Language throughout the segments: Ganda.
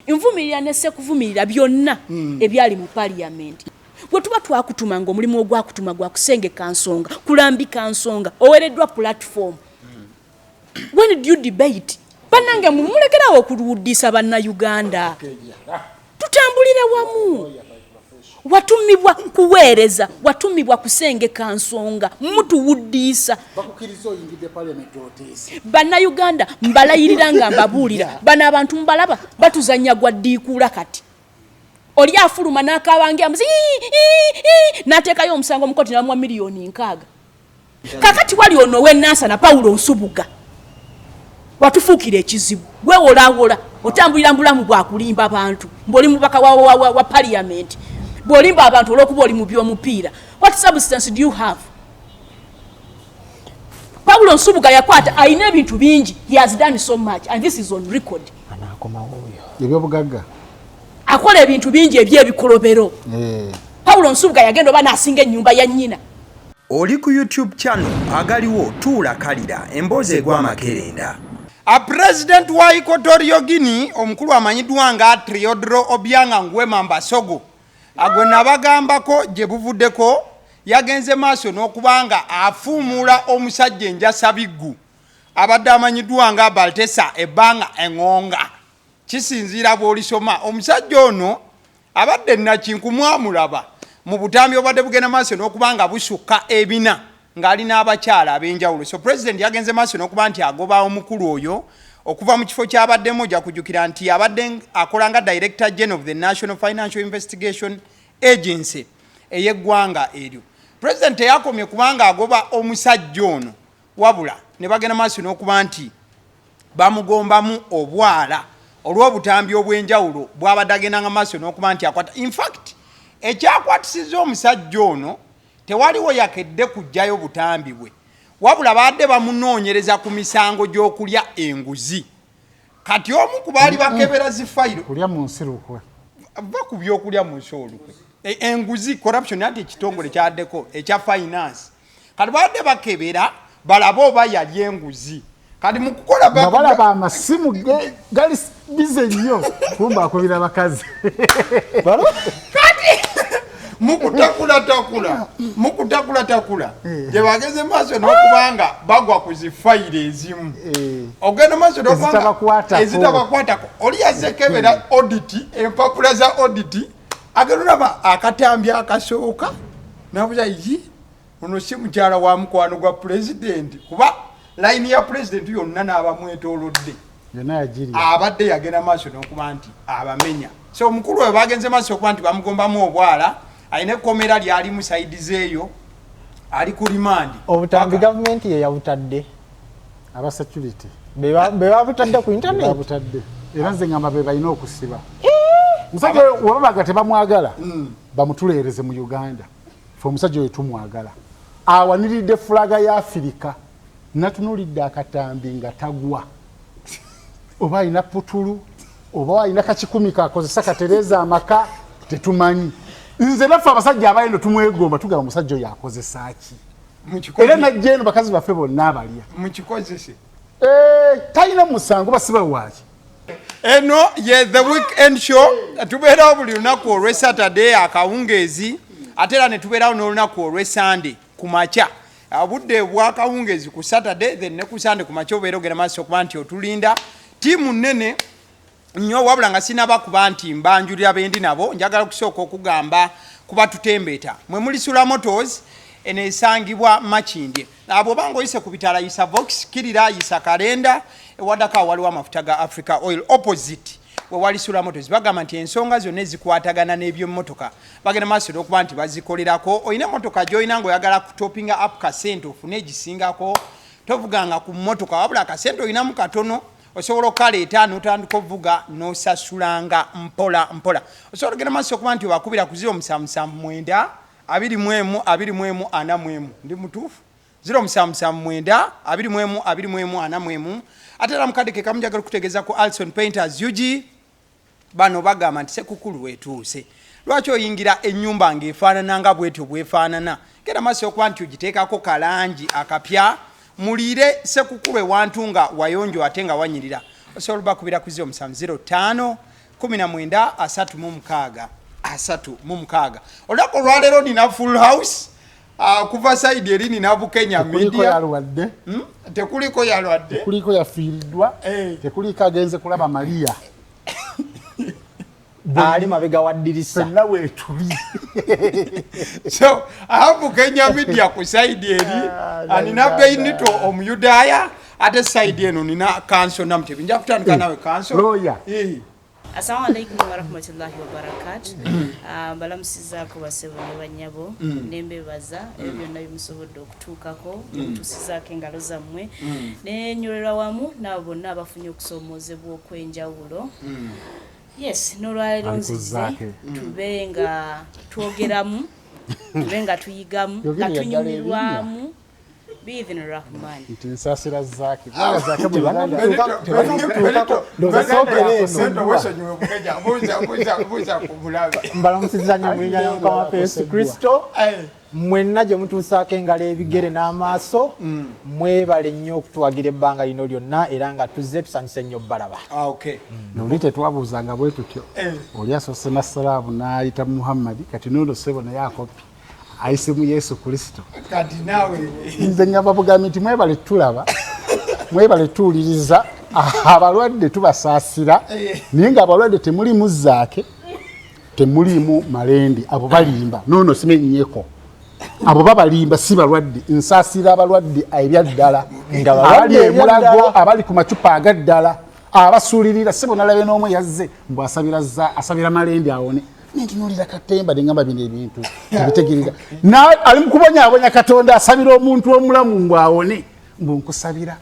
Nvumirira ne sekuvumirira byonna ebyali mu parliament. Bwe tuba twakutuma nga omulimu ogwakutuma gwa kusengeka nsonga, kulambika nsonga, owereddwa platform, when do you debate? Bannange, mulekerawo okuluwuddisa Bannayuganda, tutambulire wamu. Watumibwa kuweereza, watumibwa kusengeka nsonga, mutuwuddiisa. Bakukiriza oyingidde parliament, oteese. Bannayuganda, mbalayirira nga mbabuulira, bano abantu mbalaba batuzanya gwa ddiikuula. Kati oli afuluma n'akabangira muzi n'ateekayo omusango mu kooti, nabamuwa miliyoni 60. Kakati wali ono ow'enansana, Pawulo Nsubuga, watufuukira ekizibu. Gwewolaawola otambulira mu bulamu bwakulimba bantu, mbw'oli mubaka wa parliament, bw'olimba abantu olw'okuba oli mu by'omupiira. What substance do you have? Pawulo Nsubuga yakwata, alina ebintu bingi. He has done so much and this is on record. Anaakomawo oyo. Ebyobugagga. Akola ebintu bingi ebyebikolobero. Pawulo Nsubuga yagenda oba n'asinga ennyumba ya nnyina. Oli ku YouTube channel agaliwo tuula kalira emboozi egwa amakerenda. Pulezidenti wa Equatorial Guinea omukulu amanyiddwa nga Teodoro Obiang Nguema Mbasogo, agwe nabagambako gye buvuddeko, yagenze maaso n'okuba nga afuumuula omusajja enjasabiggu abadde amanyiddwa nga Baltasar Ebanga Engonga. Kisinziira bw'olisoma. Omusajja ono abadde nakinku mwamulaba mu butambi obadde bugenda maaso n'okuba nga busukka ebina ng'alina abakyala ab'enjawulo. So president yagenze maaso n'okuba nti agoba omukulu oyo okuva mu kifo ky'abaddemu. Ojja kujjukira nti abadde akola nga Director General of the National Financial Investigation Agency ey'eggwanga eryo. President teyakomye kubanga agoba omusajja ono, wabula ne bagenda maaso n'okuba nti bamugombamu obwala olw'obutambi obw'enjawulo bw'abadde agendanga maaso n'okuba nti akwata. Infact, ekyakwatisiza omusajja ono, tewaliwo yakedde kuggyayo butambi bwe, wabula baadde bamunoonyereza ku misango gy'okulya enguzi. Kati omu ku baali bakebera zi fayiro Kulya mu nsi lukwe. Va ku byokulya mu nsi olukwe. Enguzi, corruption, anti ekitongole kyaddeko ekya finance. Kati baadde bakebera balabe oba yali enguzi. Kati mu kukola nga balaba amasimu gali busy nnyo, kumba akubira bakazi. Mukutakulatakula gye bageze maaso n'okubanga bagwa ku zifayiro ezimu, ogenda maaso n'okubanga Ezitabakwatako. Ezitabakwatako. Oli yazekebera audit, empapula za audit, agenda olaba akatambi akasooka nabuza, "Yi, ono si mukyala wa mukwano gwa pulezidenti?" Kuba layini ya pulezidenti yonna n'abamwetoolodde Yonna yagirya. Abadde yagenda maaso n'okuba nti abamenya. So omukulu oyo bagenze maaso okuba nti bamugombamu obwala, alina ekkomera lyalimu side zeeyo, ali ku remand. Obutambi gavumenti ye yabutadde? Aba security. Be babutadde ku internet. Babutadde, era nze ngamba be balina okusiba musajja oyo. Webabaga tebamwagala, bamutuleereze mu Uganda. Fe omusajja oyo tumwagala, awaniridde flag ya Afirika. Natunulidde akatambi nga tagwa, oba alina putulu oba alina kakikumi kakozesa katereeza amaka, tetumanyi. Nze naffe abasajja abalendo tumwegomba, tugamba, "Omusajja oyo akozesa ki?" Era najja eno bakazi baffe bonna abalya. Mukikozese. Eh, talina musango, basiba waaki? Eno ye The Weekend Show. Tubeerawo buli lunaku olwe Saturday akawungeezi, ate era ne tubeerawo n'olunaku olwe Sunday ku makya. Obudde bwakawungeezi ku Saturday, then ne ku Sunday ku makya obeera ogenda maaso okuba nti otulinda. Tiimu nnene nnyo, wabula nga sinaba kuba nti mbanjulira bendi nabo, njagala okusooka okugamba kuba tutembeeta mwe muli Sula Motors. Eno esangibwa Makindye. Bw'obanga oyise ku bitaala, yisa Vox, kirira yisa Kalenda, ewaddako awo waliwo amafuta ga Africa Oil, opposite wewali Sula Motors. Bagamba nti ensonga zonna ezikwatagana n'ebyemmotoka bagenda maaso n'okuba nti bazikolerako. Olina emmotoka gy'olina ng'oyagala kutopinga up kasente ofune egisingako, tovuganga ku mmotoka, wabula akasente olinamu katono, osobola okukaleeta n'otandika ovuga n'osasulanga mpola mpola. Osobola ogenda maaso okuba nti obakubira ku 0779 21 21 41. Ndi mutuufu? 0779 21 21 41. Ate era mukadde ke kamu, njagala okutegeeza ku Alson Painters UG. Bano bagamba nti sekukulu wetuuse. Lwaki oyingira ennyumba ng'efaanana nga bwetyo bwefaanana? Genda maaso okuba nti ogiteekako kalangi akapya, muliire sekukulu ewantu nga wayonjo ate nga wanyirira. Osobola obakubira ku 0705 19 36 36. Olunaku olwaleero nina full house kuva side eri nina Bukenya Tekuliko Media. yalwadde. Tekuliko yalwadde. Tekuliko yafiiriddwa. Tekuliko agenze kulaba Maria. Ali mabega wa ddirisa. Ffenna weetuli. So I have Bukenya Media ku side eri. Nina Benito Omuyudaaya, ate side eno nina Kanso Namutebi. Nja kutandika nawe Kanso. Lawyer. Assalamu alaikum warahmatullahi wabarakatuh. Mbalamusizaako basebo ne bannyabo, ne mbebaza ebyo byonna byemusobodde okutuukako, mutuusizaako engalo zammwe, ne nnyolera wamu n'abo bonna abafunye okusoomoozebwa okw'enjawulo. Yes, n'olwaleero nzize Alikuzaake. tube nga twogeramu, tube nga tuyigamu, nga Yogera eddala tunyumirwamu biidhini Rahman. Nti nsaasira Zaake. Kubanga Zaake mu Uganda. Wesonyiwe Bukenya, buuza ku mulabe. Mbalamusizza nnyo mu linnya lya Mukama waffe Yesu Kristo. Mwenna gye mutuusaako engalo, ebigere n'amaaso, mwebale nnyo okutuwagira ebbanga lino lyonna, era nga tuzze tusanyuse nnyo bbalaba. Noli tetwabuuzanga bwe tutyo. Oli asoose na salaamu n'ayita Muhammadi, kati noono ssebo naye akopi ayise mu Yesu Kristo. Kati naawe. Nze ngamba bugambi nti mwebale tulaba, mwebale tuwuliriza. Abalwadde tubasaasira, naye ng'abalwadde temulimu Zaake, temulimu Malendi, abo balimba. Noono simenyeko, abo babalimba, si balwadde. Nsaasira abalwadde ebyaddala, Nga balwadde abali emulago, ebyaddala. abali ku macupa agaddala, abasuulirira. Sebo nalabe n'omu yazze mbu asabira asabira Malendi awone. Nentunuulira katemba nengamba bino ebintu tebitegereza. Ali mu kubonyaabonya Katonda, asabira omuntu omulamu mbu awone, mbu nkusabira.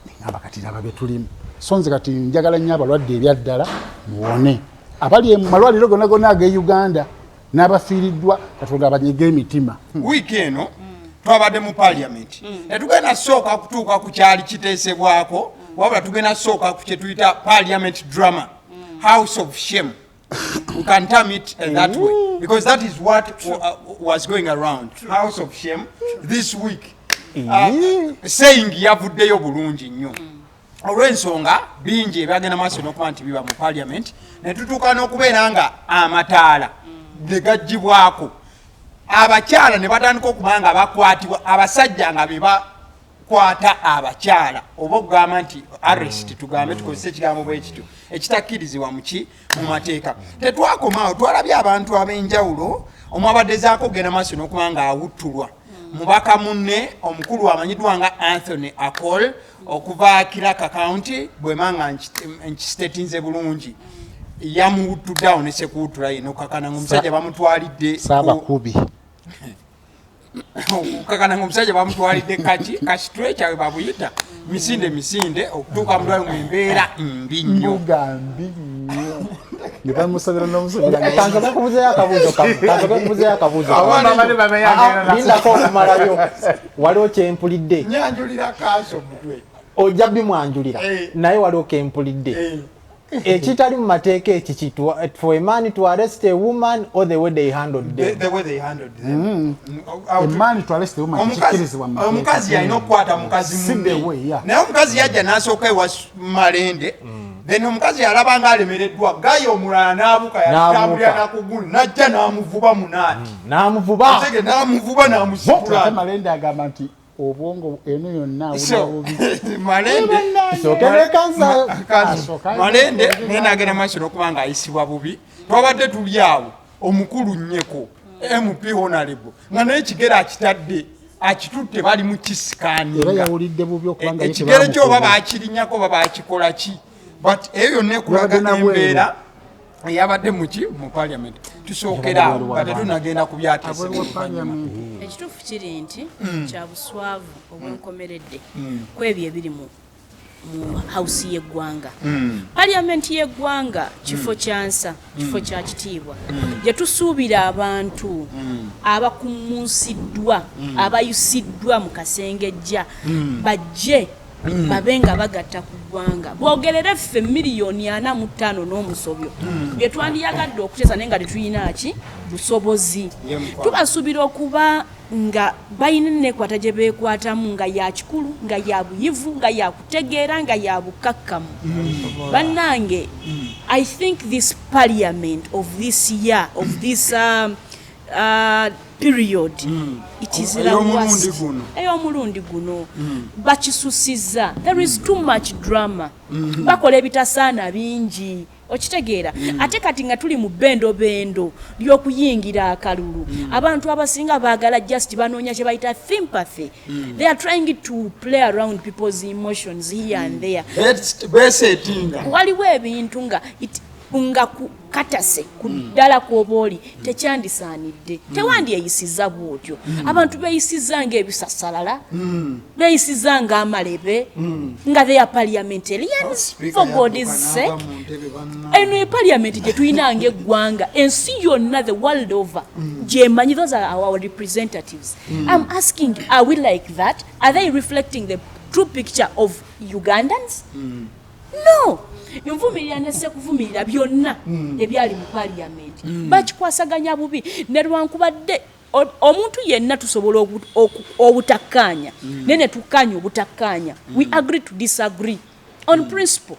Nengamba kati raba bye tulimu. So nze kati njagala nnyo abalwadde ebyaddala muwone, abali mu malwaliro gonna gonna ag'e Uganda, n'abafiiriddwa, Katonda abanyega emitima. Wiiki eno twabadde mu parliament. Tetugenda sooka kutuuka ku kyali kiteesebwako, wabula tugenda sooka ku kyetuyita parliament drama, house of shame. We can term it that way because that is what was going around, house of shame this week. Saying yavuddeyo bulungi nnyo olw'ensonga bingi ebyagenda maaso n'okuba nti biba mu parliament, ne tutuuka n'okubeera nga amataala ne gaggyibwako, abakyala ne batandika okuba nga bakwatibwa, abasajja nga be bakwata abakyala, oba okugamba nti arrest, tugambe tukozese ekigambo bwe kityo ekitakkirizibwa muki mu mateeka. Tetwakomaawo, twalabye abantu ab'enjawulo omwabaddezaako okugenda maaso n'okuba nga awuttulwa mubaka munne omukulu amanyiddwa nga Anthony Akol okuva Kilaka County, bwema nga nkisitetinze bulungi, yamuwuttudde awo ne sekuwuttula ye nokakana nga omusajja bamutwalidde Saabakubi. Okukakana nga omusajja bamutwalidde kaki ka stretcher we babuyita, misinde misinde okutuuka mudwaliro mu embeera mbi nnyo. Mbuga mbi nnyo, ne bamusabira n'omusabira. Kansoke kubuzeyo akabuuzo kamu, kansoke kubuzeyo akabuuzo kamu. Abaana Lindako okumalayo, waliwo kyempulidde. Nyanjulira Kanso mutwe. Ojja bimwanjulira. Naye waliwo kempulidde ekitali mu mateeka ekiki for a man to arrest a woman or the way they handled them? The way they handled them. A man to arrest a woman kikirizibwa mu mateeka. Omukazi yalina okukwata mukazi Si munne. the way, yeah. Naye omukazi yajja n'asooka ewa Malende, then omukazi yalaba nga alemereddwa, gayo omulala n'abuka, yatambulira nakugulu najja n'amuvuba munaati. N'amuvuba. Otege n'amuvuba Ate n'amusitula. Malende agamba nti obwongo eno yonna So, awulira bubi. Malende Tusooke ne Kansa. Asooka. Malende naye nagenda maaso n'okuba nga ayisibwa bubi. Twabadde tuli awo, omukulu nnyeko MP honorable nga naye ekigere akitadde, akitutte, bali mu Era kisikaninga. yawulidde bubi okubanga ye Ekigere kyo oba tebamukuba. bakirinyako oba bakikola ki, but eyo yonna ekulaga Yabadde nabweru. embeera eyabadde muki mu parliament. Tusookera awo nga tetunagenda ku byateesebwa Abweru wa oluvannyuma. parliament. Ekituufu kiri nti kya buswavu obwenkomeredde ku ebyo ebiri mu house y'eggwanga. Paliyamenti y'eggwanga kifo kyansa, kifo kya kitiibwa gye tusuubira abantu abakumunsiddwa, abayusiddwa mu kasengejja, bajje babe nga bagatta ku ggwanga, boogerere ffe 45 million n'omusobyo bye twandiyagadde okuteesa, naye nga tetulina ki busobozi. Ye mukwano. Tubasuubira okuba nga balina nekwata gye beekwatamu, nga ya kikulu, nga ya buyivu, nga ya kutegeera, nga ya bukakkamu. Bannange, I think this parliament of this year, of this period, it is the Ey'omulundi worst. guno. Ey'omulundi guno bakisusizza. There is too much drama. Bakola ebitasaana bingi, okitegeera? Ate kati nga tuli mu bendobendo ly'okuyingira akalulu, abantu abasinga baagala just banoonya kye bayita sympathy. They are trying to play around people's emotions here and there. Besetinga. Waliwo ebintu nga nga ku katase ku ddala kw'oba oli tekyandisaanidde, tewandyeyisiza bw'otyo. Abantu beeyisiza ng'ebisasalala, beeyisiza ng'amalebe, nga they are parliamentarians, for God's sake. Eno e parliament gye tulina ng'eggwanga, ensi yonna, the world over gyemanyi, those are our representatives. I'm asking, are we like that? Are they reflecting the true picture of Ugandans? No. Nvumirira ne sekuvumirira byonna ebyali mu parliament. Bakikwasaganya bubi, ne lwankubadde omuntu yenna tusobola obutakkaanya, naye ne tukkaanya obutakkaanya. We agree to disagree on principle,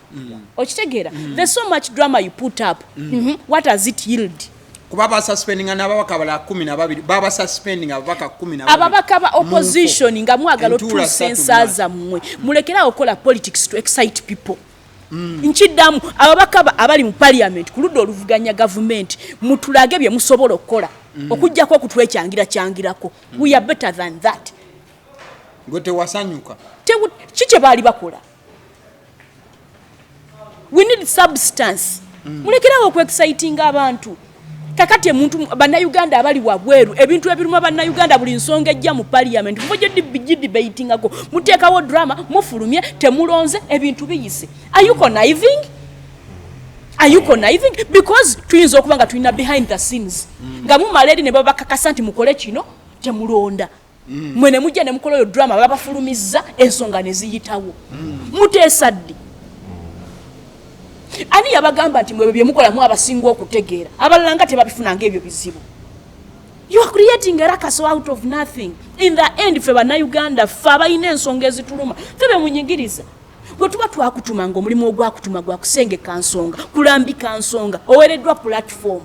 okitegeera? There's so much drama you put up. What does it yield? Kuba basuspendinga n'ababaka balala 12, babasuspendinga ababaka 12. Ababaka ba opposition, nga mwagala Entuula otuusa ssatu ensa mwaka. zammwe, mulekerawo okukola politics to excite people. Nkiddamu, ababaka abali mu parliament ku ludda oluvuganya gavumenti, mutulage bye musobola okukola okugjako okutwekyangira kyangirako. We are better than that. Gwe tewasanyuka. Ki kye baali bakola? We need substance. Mulekerawo okuexcitinga abantu. Kakati emuntu, Bannayuganda abali wabweru, ebintu ebiruma Bannayuganda, buli nsonga ejja mu parliament mugidebatingako, muteekawo drama, mufulumye, temulonze, ebintu biyise. Are you conniving? Are you conniving? Because tuyinza okuba nga tulina behind the scenes, nga mumala eri ne babakakasa nti mukole kino, temulonda, mwe ne mujja ne mukola oyo drama, babafulumizza, ensonga ne ziyitawo. Muteesa ddi? Ani yabagamba nti mwebyo byemukolamu abasinga okutegeera, abalala nga tebabifuna ngaebyo bizibu? You are creating a ruckus out of nothing. In the end, ffe Bannayuganda, ffe abalina ensonga ezituluma, ffe bemunyigiriza. Bwe tuba twakutuma nga omulimu ogwakutuma gwakusengeka nsonga, kulambika nsonga, oweereddwa platform,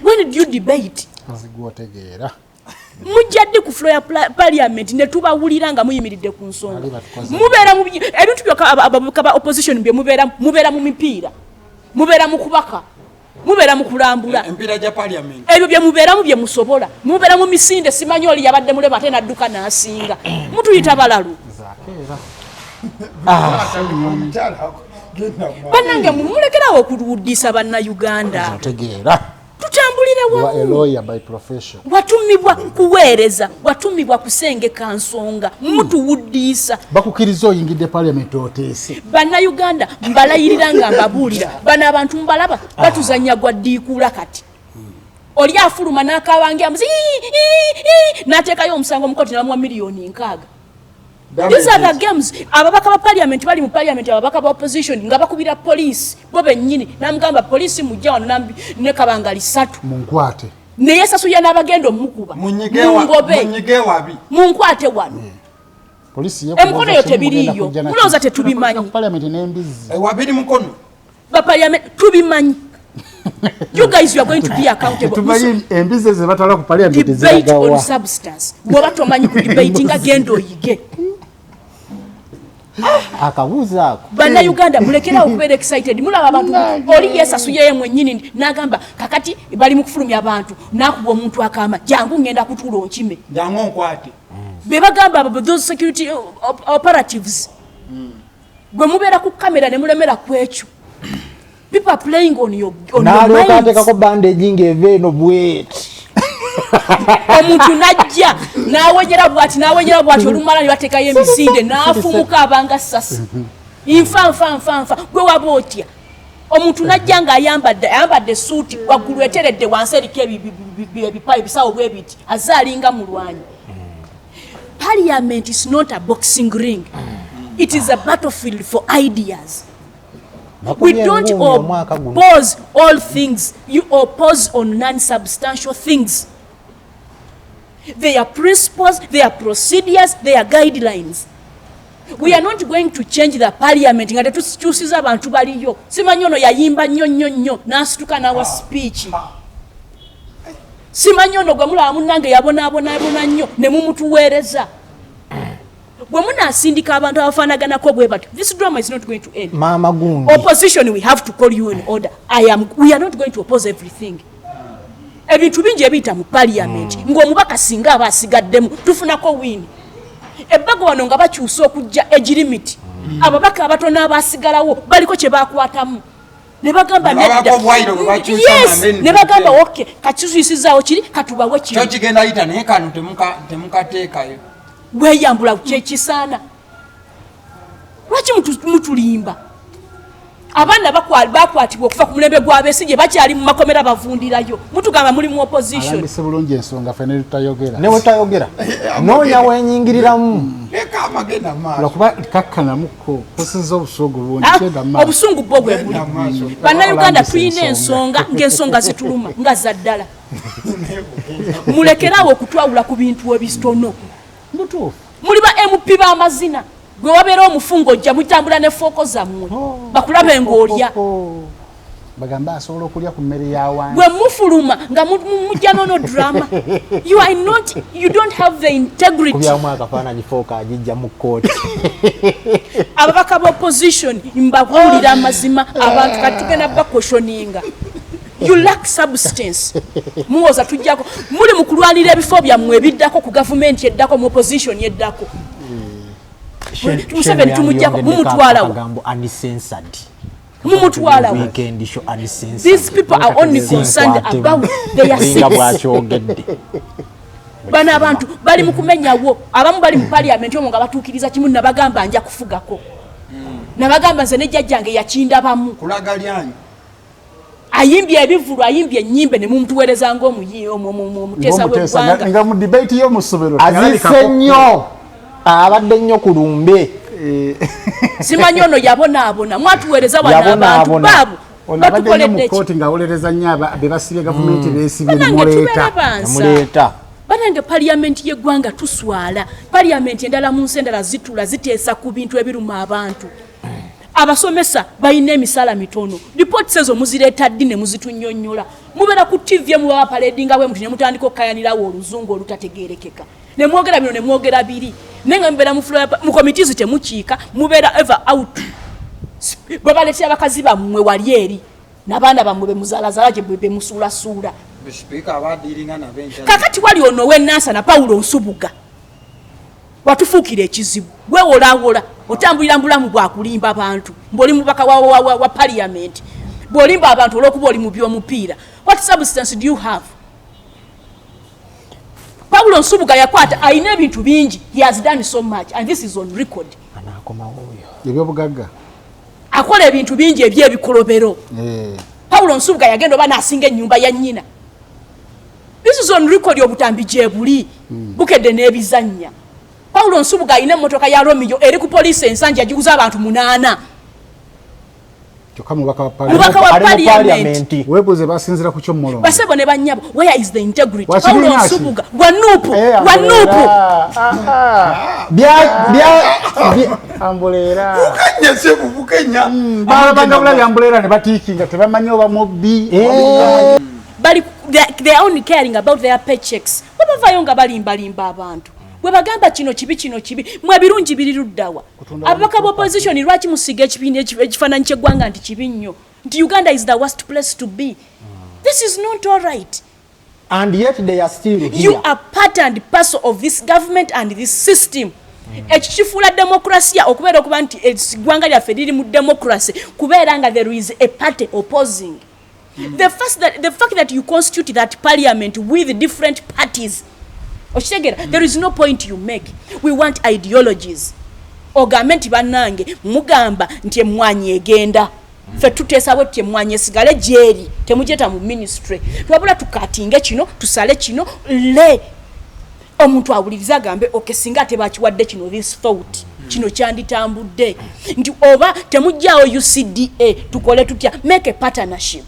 when do you debate? Nzigwotegeera. Mujja ddi ku floor ya parliament ne tubawulira nga muyimiridde ku nsonga? Ali batukoze. Mubeera mu ebintu byokka ababaka ba opposition bye mubeera, mubeera mu mipiira, mubeera mu kubaka, mubeera mu kulambula. Empiira gya parliament. Ebyo bye mubeeramu bye musobola. Mubeera mu misinde, simanyi oli yabadde mulema ate nadduka n'asinga. Mutuyita balalu. Zakeera. Bannange, mulekerawo okuluddisa Bannayuganda. Otegeera. Tutambulire You are a wamu. lawyer by profession. Watumibwa kuweereza, watumibwa kusengeka nsonga, mutuwuddiisa. Bakukiriza oyingidde parliament oteese. Bannayuganda, mbalayirira nga mbabuulira, bano abantu mbalaba batuzanya gwa ddiikuula. Kati oli afuluma n'akabangira n'ateekayo omusango mu kooti ne bamuwa 60 million. These are the games. Ababaka ba parliament bali mu parliament, ababaka ba opposition nga bakubira poliisi bo bennyini, namugamba, "Poliisi, mujja wano ne kabangali 3." Munkwate. Neyesasulira n'abagenda omukuba. "Mungobe." Munyige wabi. "Munkwate wano." Poliisi. Emikono eyo tebiriiyo. Mulowooza tetubimanyi? Parliament n'embizzi. Wabiri mukono. Ba parliament tubimanyi. You guys, you are going to be accountable. Tumanyi embizzi ze batwala ku parliament Debate on ziragawa. substance. Bw'oba tomanyi ku debate, nga genda oyige. Akabuuzo ako. Bannayuganda, mulekerawo okubeera excited. Mulaba abantu, oli yeesasuyeyo mwennyini n'agamba kakati bali mu kufulumya abantu, n'akuba omuntu akama, "Jangu, ngenda kutuula onkime." Jangu onkwate. Be bagamba abo, those security operatives gwe mubeera ku kamera ne mulemera ku ekyo. People are playing on your N'alyoka minds. ateekako bandage ng'eva eno bweti. Omuntu najja n'awenyera bwati, n'awenyera bwati, olumala ne bateekayo emisinde, n'afumuka abanga sasi, nfa nfa nfa nfa. Gwe waba otya? Omuntu najja ng'ayambadde ayambadde esuuti, waggulu eteredde, wansi eriko ebipa, ebisawo bwe biti, azze alinga mulwanyi. Parliament is not a boxing ring. It is a battlefield for ideas. We don't oppose all things. You oppose on non-substantial things. They are principles, they are procedures, they are guidelines. We are not going to change the parliament nga tetukyusiza abantu baliyo. Simanyi ono yayimba nnyo nnyo nnyo n'asituka n'awa speech. Simanyi ono gwe mulaba munnange yabonaabonabona nnyo ne mumutuweereza. Bwe munaasindika abantu abafaanaganako bwe batyo, this drama is not going to end. Maama gundi. Opposition, we have to call you in order. We are not going to oppose everything. Ebintu bingi ebiyita mu parliament ng'omubaka singa aba asigaddemu tufunako win. Ebbago wano nga bakyusa okujja age limit, ababaka abatono abasigalawo baliko kye bakwatamu ne bagamba nedda. Yes, ne bagamba okay, kakisusizaawo kiri katubawe kino. Kyo kigenda yita naye kano temukateekayo. Weeyambula kyekisaana. Lwaki mutulimba? Abaana bakwatibwa okuva ku mulembe gwa Besigye bakyali mu makomera bavundirayo. Mutugamba muli mu opposition. Alambise bulungi ensonga ffe ne tutayogera. Ne wetayogera. Noonya wenyingiriramu. Leka amagenda maaso. Lwakuba kakkanamuko kusinza obusungu bungi genda maaso. Obusungu bwo bwe buli. Bannayuganda tulina ensonga ng'ensonga zituluma nga za ddala. Mulekeraawo okutwawula ku bintu ebitono. Mutuufu. Muli ba MP b'amazina. Gwe wabeera omufungo ojja mutambula ne fooko zammwe bakulabe ng'olya. Bagamba asobola okulya ku mmere ya wansi. Bwe mufuluma nga mujja nono drama. You are not, you don't have the integrity. Kubyamu akafaananyi fooko agijja mu kkooti. Ababaka ba opposition mbabuulira amazima abantu kati tugenda bakwestioninga. You lack substance. Muwoza tujjako muli mu kulwanira ebifo byammwe ebiddako ku gavumenti eddako mu opposition eddako. Museveni tumujjako mumutwalawo. Mumutwalawo. These people are only concerned about their seats. Bano abantu bali mu kumenyawo, abamu bali mu parliament omwo nga batuukiriza kimu nabagamba nja kufugako. Nabagamba nze ne jjajjange yakindabamu. Kulaga lyanyi. Ayimbye ebivulu, ayimbye ennyimbe ne mumutuweereza ng'omuteesa w'eggwanga. Nga mu debate y'omusomero. Azise nnyo. Abadde nnyo ku lumbe. Simanyi ono yabonaabona. Mwatuweereza wano abantu baabo. Ono abadde nnyo mu kkooti ng'awolereza nnyo be basibye gavumenti beesibye ne muleeta. Banange parliament y'eggwanga tuswala. Parliament endala mu nsi endala zituula ziteesa ku bintu ebiruma abantu. Abasomesa balina emisala mitono. Reports ezo muzireeta ddi ne muzitunnyonnyola. Mubeera ku TV muba bapaledinga bwe muti ne mutandika okukayanirawo oluzungu olutategeerekeka. Ne mwogera bino ne mwogera biri. Naye nga mubeera mu committees temukiika, mubeera ever out. Babaleetera abakazi bammwe wali eri n'abaana bammwe be muzaalazaala gye be musuulasuula. Kakati wali ono ow'e Nansana Paulo Nsubuga watufuukira ekizibu. Weewolaawola otambulira mu bulamu bwakulimba bantu ng'oli mubaka wa parliament, bw'olimba abantu olw'okuba oli mu by'omupiira. What substance do you have? Paulo Nsubuga yakwata alina ebintu bingi. He has done so much and this is on record. Ebyobugagga akola ebintu bingi ebyebikolobero. Paulo Nsubuga yagenda oba n'asinga ennyumba ya nnyina. This is on record. Obutambi gyebuli bukedde n'ebizannya. Paulo Nsubuga alina emmotoka ya Romeo eri ku poliisi Ensanja, yagiguza abantu 8. Kyokka mubaka wa Mubaka wa parliament. Weebuuze basinzira ku kyomulongo. Basebo ne bannyabo, where is the integrity? Paulo Nsubuga gwa NUP, gwa NUP. Ambuleera. Bukenya sebu bukenya. Balabanga bulabi ambuleera ne batiikinga tebamanyi oba mubbi. Bali they are only caring about their paychecks. Bwe bavayo nga balimbalimba abantu. Bwe bagamba kino kibi, kino kibi, mwe ebirungi biri luddawa? Ababaka ba opposition, lwaki musiga ekibiina ekifaananyi ky'eggwanga nti kibi nnyo, nti Uganda is the worst place to be? This is not all right. And yet they are still here. You are part and parcel of this government and this system. Ekyo kifuula demokrasiya okubeera okuba nti eggwanga lyaffe liri mu democracy kubeera nga there is a party opposing. The fact that you constitute that parliament with different parties, okitegeera, there is no point you make. We want ideologies. Ogambe nti bannange mugamba nti emmwanyi egenda, ffe tuteesa bwe tuti, emmwanyi esigale gyeri, temugyeta mu ministry, twabula tukatinge kino, tusale kino le omuntu awulirize agambe okay, singa ate bakiwadde kino, this thought. Kino kyanditambudde nti oba temugyawo UCDA, tukole tutya? Make a partnership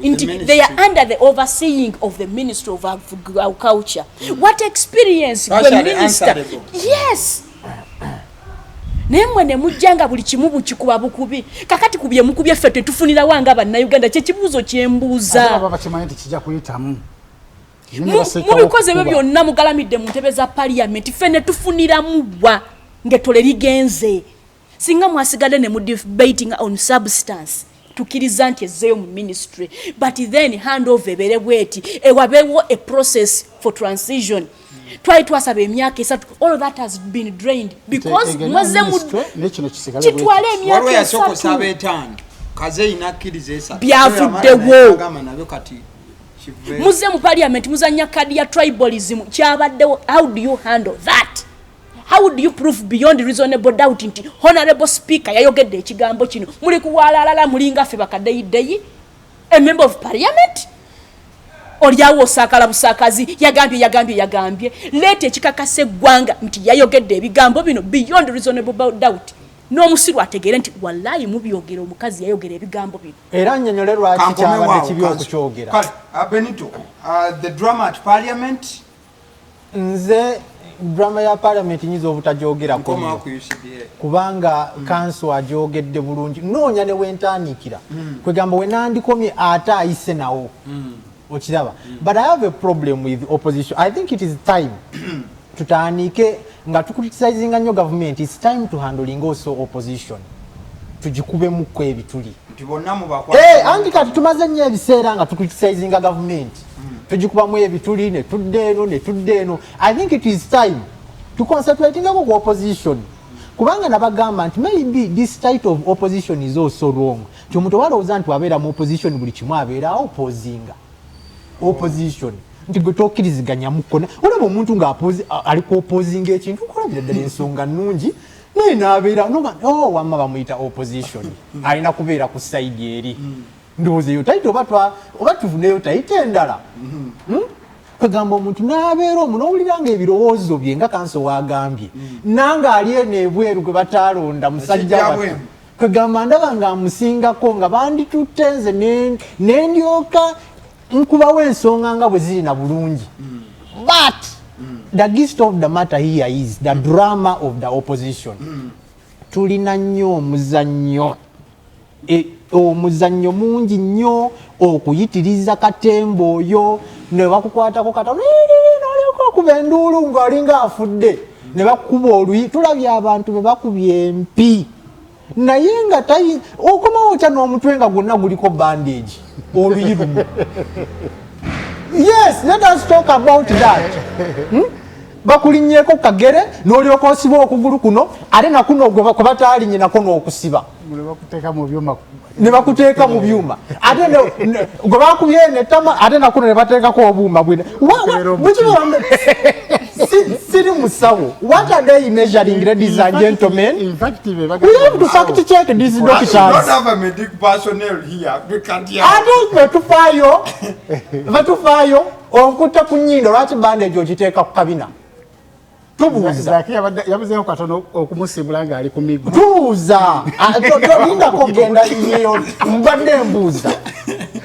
nti they are under the overseeing of the Ministry of Agriculture. What experience gwe Partially minister? answerable. Yes, naye mmwe ne mujja nga buli kimu bukikuba bukubi. Kakati ku bye mukubye, ffe tetufunirawo nga Bannayuganda? Kyekibuuzo Ate kyembuuza. baba bakimanyi nti kijja kuyitamu. Naye ne baseekawo Mubikoze ebyo okukuba. byonna, mugalamidde mu ntebe za Parliament, ffe ne tufuniramu wa ng'ettole ligenze? Singa mwasigadde ne mu debating on substance, tukkiriza nti ezzeeyo mu ministry, but then hand over ebeere bweti, ewabeewo a process for transition. Twali twasaba emyaka 3. All of that has been drained because Egenda mwazze mu ministry, naye kino kisigale bwe kitwale kiti. emyaka Waliwo yasooka 3. osaba 5, Kazeeyi nakkiriza 3. Byavuddewo. Agamba nabyo kati kiveeyo. Muzze mu Parliament muzanya kadi ya tribalism. Kyabaddewo, how do you handle that? How do you prove beyond reasonable doubt nti Honorable Speaker yayogedde ekigambo kino? Muli kuwaalalala, mulinga ffe bakaddeyideyi. A member of Parliament oliawo osaakala busaakazi, yagambye, yagambye, yagambye. Leeta ekikakasa eggwanga nti yayogedde ebigambo bino beyond reasonable doubt, n'omusiru ategeere nti wallayi mubyogera, omukazi yayogera ebigambo bino. Era nnyonnyole lwaki Kankomewo kyabadde awo, kibi kanso. okukyogera. Kale, Benito, the drama at Parliament. Nze drama ya Parliament nyinza obutajyogerako Nkomawo nnyo, ku UCDA. Kubanga kanso agyogedde bulungi. Noonya ne wentandikira, kwegamba wenandikomye ate ayise nawo okiraba. But I have a problem with opposition. I think it is time tutandike nga tucriticizinga nnyo government. It's time to handling also opposition, tugikubemukko ebituli. Nti bonna mubakwate. Eh, anti kati tumaze nnyo ebiseera nga tucriticizinga gavumenti, tugikubamu ebituli ne tudda eno ne tudda eno. I think it is time tuconcentratingako ku opposition, kubanga nabagamba nti maybe this type of opposition is also wrong, nti omuntu owalowooza nti wabeera mu opposition buli kimu abeera opposinga opposition, nti gwe tokkiriziganyamuko. Olaba omuntu ng'ali ku opposinga ekintu, nkulabira ddala ensonga nnungi, naye n'abeera noga, oh, wamma bamuyita opposition, alina kubeera ku side eri. Ndowooza eyo title oba tuvuneyo title endala. Kwegamba omuntu n'abeera omwo n'owulira nga ebirowoozo bye, nga kanso wagambye, nange ali eno ebweru gwe bataalonda musajja Ekijja wattu. bweru. Kwegamba ndaba nga amusingako, nga banditutte nze nendyoka nkubawo ensonga nga bwe ziri na bulungi. But the gist of the matter here is the drama of the opposition. Tulina nnyo omuzannyo, omuzannyo mungi nnyo okuyitiriza katemba oyo ne bakukwatako katono nolyoka okuba enduulu ng'olinga afudde ne bakukuba oluyi. Tulabye abantu be bakubye empi, naye nga tayi okomawo otya n'omutwe nga gwonna guliko bandage, oluyi lumu? Yes, let us talk about that. Bakulinnyeko kagere n'olyoka osiba okugulu kuno, ate nakuno kwe bataalinye nako n'okusiba. Ne bakuteeka mu byuma. Ne bakuteeka mu byuma, ate gwe bakubye netama, ate nakuno ne bateekako obuuma bwine. Bakebera omutima. Siri musawo. What are they measuring, ladies and gentlemen? In fact, be We have to fact check these We don't doctors. have a medic personnel here. We can't hear. Ate bwetufaayo, bwetufaayo okutta ku nnyindo, lwaki bandage ogiteeka ku kabina? Tubuuza. Zaki yabuzeeko katono okumusiibula ng'ali ku miggo. Tubuuza. Ah, tolindako genda nyeyo, mbadde mbuuza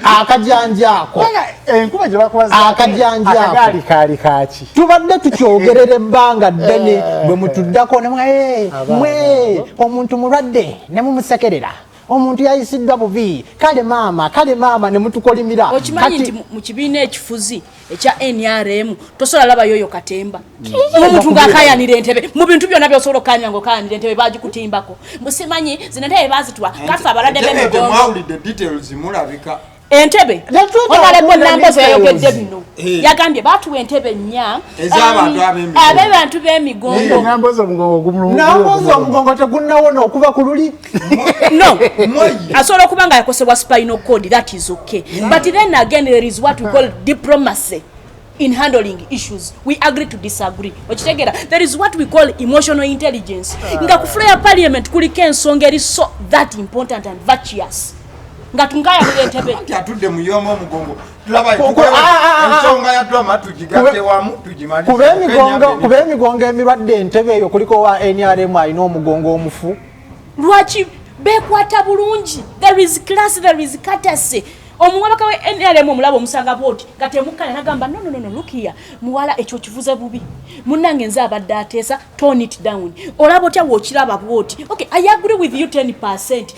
akajanja ako. Enkuba gye bakuba Zaki, Akajanja ako. akagaali kaali kaaki? Tubadde tukyogerera ebbanga ddene, bwe mutuddako ne Abaana. Mwe omuntu mulwadde ne mumusekerera, omuntu yayisiddwa bubi, kale maama, kale maama, ne mutukolimira. Okimanyi nti mu kibiina ekifuzi ekya NRM tosobola labayo oyo katemba, omuntu ng'akayanira entebe. Mu bintu byonna byosobola okukanya ng'okayanira entebe, bagikutimbako, musimanyi zino entebe bazituwa kaffe abalwadde Entebe b'emigongo. temwawulidde details, mulabika. Entebe, Tetwetaaga Honorable kuwulira Nambozo yayogedde details. bino. Yagambye batuwa entebe nnya Ez'abantu ab'emigongo. Ab'abantu b'emigongo. Nambozi omugongo gumulungu. Nambozi omugongo tegunnawona okuva ku luli. No, Mweyi. asobola okuba nga yakosebwa spinal cord, that is okay, but then again there is what we call diplomacy in handling issues. We agree to disagree, okitegeera? There is what we call emotional intelligence. Nga ku floor ya Parliament kuliko ensonga eri so that important and virtuous. Nga tunkayanira entebe. Anti atudde mu yomu omugongo. Tulaba ensonga ya drama tugigatte wamu tugimalirize. Kuba emigongo emirwadde entebe eyo kuliko wa NRM alina omugongo omufu. Lwaki bekwata bulungi? There is class, there is courtesy. Omuwabaka we NRM omulaba omusanga bwoti nga temukkanya nagamba no, no, no, no, look here muwala, ekyo kivuze bubi munnange, nze abadde ateesa, tone it down. Olaba otya w'okiraba bwoti? Okay, I agree with you 10%.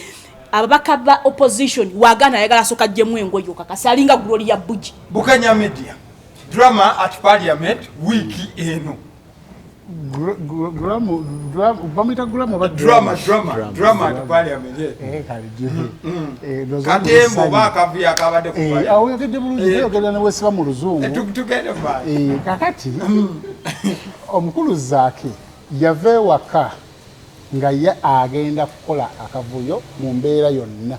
Ababaka ba opposition wagaana ayagala asooka aggyemu engoye okakasi alinga Gloria Bugi. Bukenya Media, drama at parliament wiiki eno. Bamuyita Gulamu oba? Drama, drama, drama at parliament, yeah. Katembo oba akavuyo akabadde ku parliament. Awo oyogedde bulungi, oyogera ne weesiba mu luzungu. Tugende mu maaso. Kakati omukulu Zaake yava ewaka nga ye agenda kukola akavuyo mu mbeera yonna,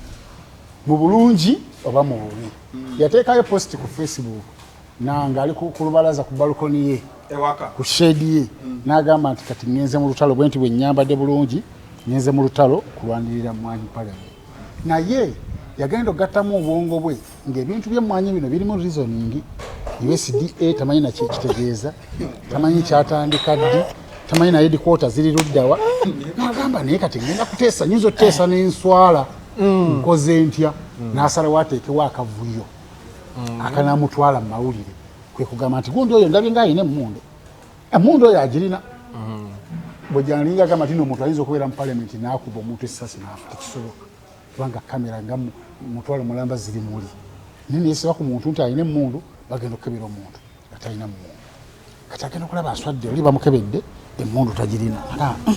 mu bulungi oba mu bubi. Yateekayo post ku Facebook nanga ali ku lubalaza, ku balcony ye ewaka, ku shed ye, n'agamba nti kati ngenze mu lutalo bwe nti bwe nyambadde bulungi, ngenze mu lutalo kulwanirira mwanyi parliament. Naye yagenda okugattamu obwongo bwe ng'ebintu by'emmwanyi bino birimu reasoning. USDA tamanyi nakyo ekitegeeza, tamanyi kyatandika ddi, tamanyi naye headquarter ziri luddawa. N'agamba naye kati ngenda kuteesa, nyinza otuteesa n'enswala, nkoze ntya? N'asalawo ateekewo akavuyo akanamutwala mu mawulire, kwe kugamba nti gundi oyo ndabye nga alina emmundu, emmundu oyo agirina. Bwe gyalinga agamba nti omuntu ayinza okubeera mu palamenti n'akuba omuntu essasi n'afa, tekisoboka kubanga kamera nga mutwalo mulamba ziri muli. Naye neyesiba ku muntu nti alina emmundu, bagenda okukebera omuntu nga talina mmundu. Kati agenda okulaba aswadde, oli bamukebedde emmundu tagirina. Agamba,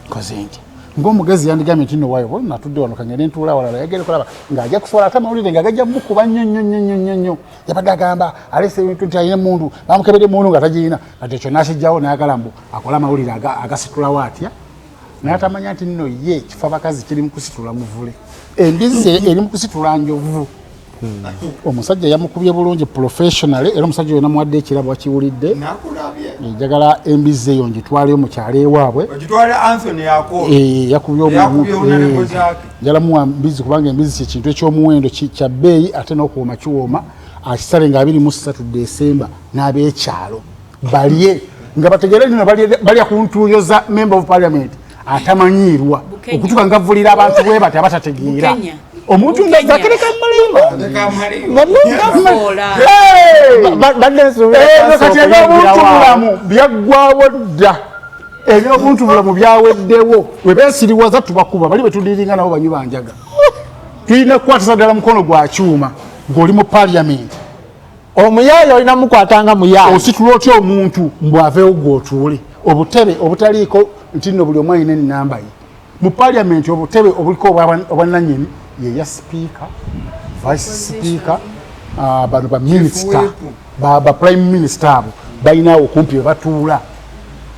nkoze nti ng'omugezi yandigambye nti no waayo bona natudde wano kangende ntuula awalala." Yagenda okulaba ng'ajja kuswala, ate amawulire nga gajja mukuba nnyo nnyo nnyo nnyo nnyo nnyo. Yabadde agamba aleese ebintu nti alina emmundu, bamukebedde emmundu nga tagirina. Kati ekyo n'akijjawo n'ayagala mbu akole amawulire agasitulawo atya, naye atamanya nti nno ye kifa bakazi kiri mu kusitula muvule, embizzi eri mu kusitula njovu. Omusajja yamukubye bulungi professionally, era omusajja oyo namuwadde ekirabo, wakiwulidde? Nakulabye. Njagala embizzi eyo ngitwaleyo mu kyalo ewaabwe. Ogitwale Anthony Akol. Yakubye. Yakubye Honorable Zaake. Njala muwa mbizzi kubanga embizzi kyekintu ekyomuwendo, kya bbeeyi ate n'okuwooma kiwooma. Akisale nga 23 Desemba n'ab'ekyalo balye nga bategere nino balya ku ntuuyo za member of parliament atamanyiirwa. Bukenya. Okutuka nga vulira abantu bwe bati abatategeera. Bukenya. Omuntu nga Bukenya. zakereka mulimba. Gavoola. Badde nsuubira Ebyo kati chance ebyobuntu okuyingirawo awo. bulamu byaggwawo dda, ebyobuntu bulamu byaweddewo. We beesiriwaza tubakuba, bali betudiringa nabo banywi banjaga. Tulina kukwatisa ddala mukono gwa kyuma ng'oli mu parliament. Omuyaaye olina mukwatanga muyaaye. Ositula otya omuntu mbwaveewo gwotuule obutebe obutaliiko nti nno buli omu alina enamba ye mu parliament? Obutebe obuliko obwannannyini yeya speaker, vice speaker, bano ba minister, ba prime minister, abo balinawo okumpi we batuula.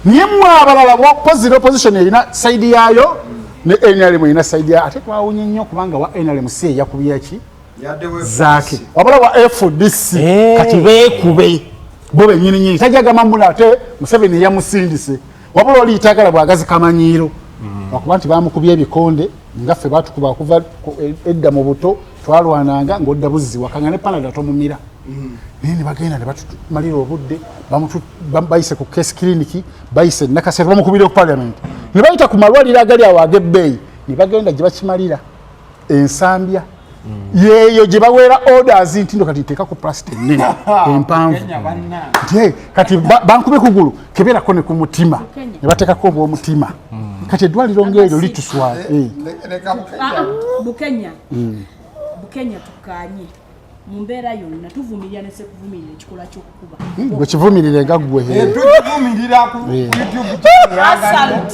Naye mmwe abalala opposite, opposition erina side yaayo ne NRM erina side yaayo. Ate twawunye nnyo kubanga wa NRM si eyakubyeki Zaake, wabula wa FDC. Kati beekube bo benyini nyini, tajagamba muna ate Museveni yamusindise, wabula oli itagala bwagazi kamanyiiro lwakuba nti bamukubye ebikonde nga ffe batukuba okuva edda mu buto. Twalwananga ng'odda buzzi wakanga ne panada tomumira, naye ne bagenda ne batumalira obudde. Bayise ku case clinic, bayise Nakasero, bamukubire ku parliament, ne bayita ku malwaliro agali awo ag'ebbeeyi, ne bagenda gye bakimalira ensambya yeeyo gye baweera orders nti ndo kati nteeka ku plastic ennene empanvu nti, "Hey, kati bankube kugulu, keberako ne ku mutima," ne bateekako obw'omutima. Kati eddwaliro ng'eryo lituswala. Ah, Bukenya, Bukenya, tukanye mu mbeera yonna tuvumirira ne sekuvumirira ekikolwa ky'okukuba. Gwe kivumirire nga ggwe. Tukivumirira ku YouTube channel. Assault.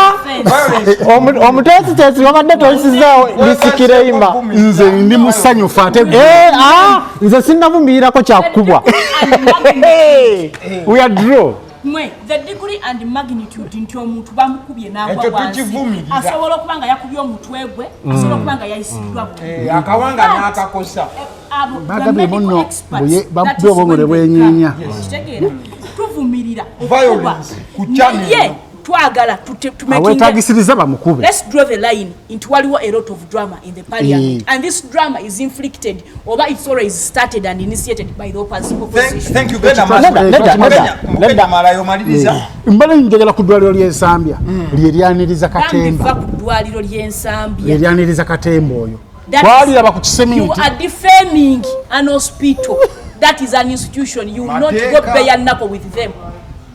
Offense. Omuteesiteesi wabadde toyisizaawo disclaimer. Nze ndi musanyufu ate gwe. Eh, ah, nze sinnavumirirako kyakubwa. And magnitude. We are draw. Mwe the degree and magnitude nti omuntu bamukubye n'agwa Ekyo wansi, tukivumirira. asobola okuba nga yakubye omutwe gwe, asobola okuba nga yayisiddwa bulungi. Akawanga n'akakosa. Abo, the Bagambye medical muno experts, bamukubye that is obwongo when ne they bwenyiinya. come. Kitegeera, tuvumirira okuba Violence ku channel naye eno. Twagala to making Awetagisiriza bamukube. Let's draw the line nti waliwo a lot of drama in the parliament, and this drama is inflicted oba it's always started and initiated by the opposition. Thank you. Genda maaso. Nedda, nedda, Mukenya, nedda. Mukenya, Nedda. malayo maliriza. Mbale njagala ku ddwaliro ly'Ensambya lye lyaniriza Bambi, va Katemba. ku ddwaliro ly'Ensambya. Lye lyaniriza Katemba oyo. That Twaliraba ku You kiseminti. are defaming an hospital. That is an institution. You will not go Mateeka. bare knuckle with them.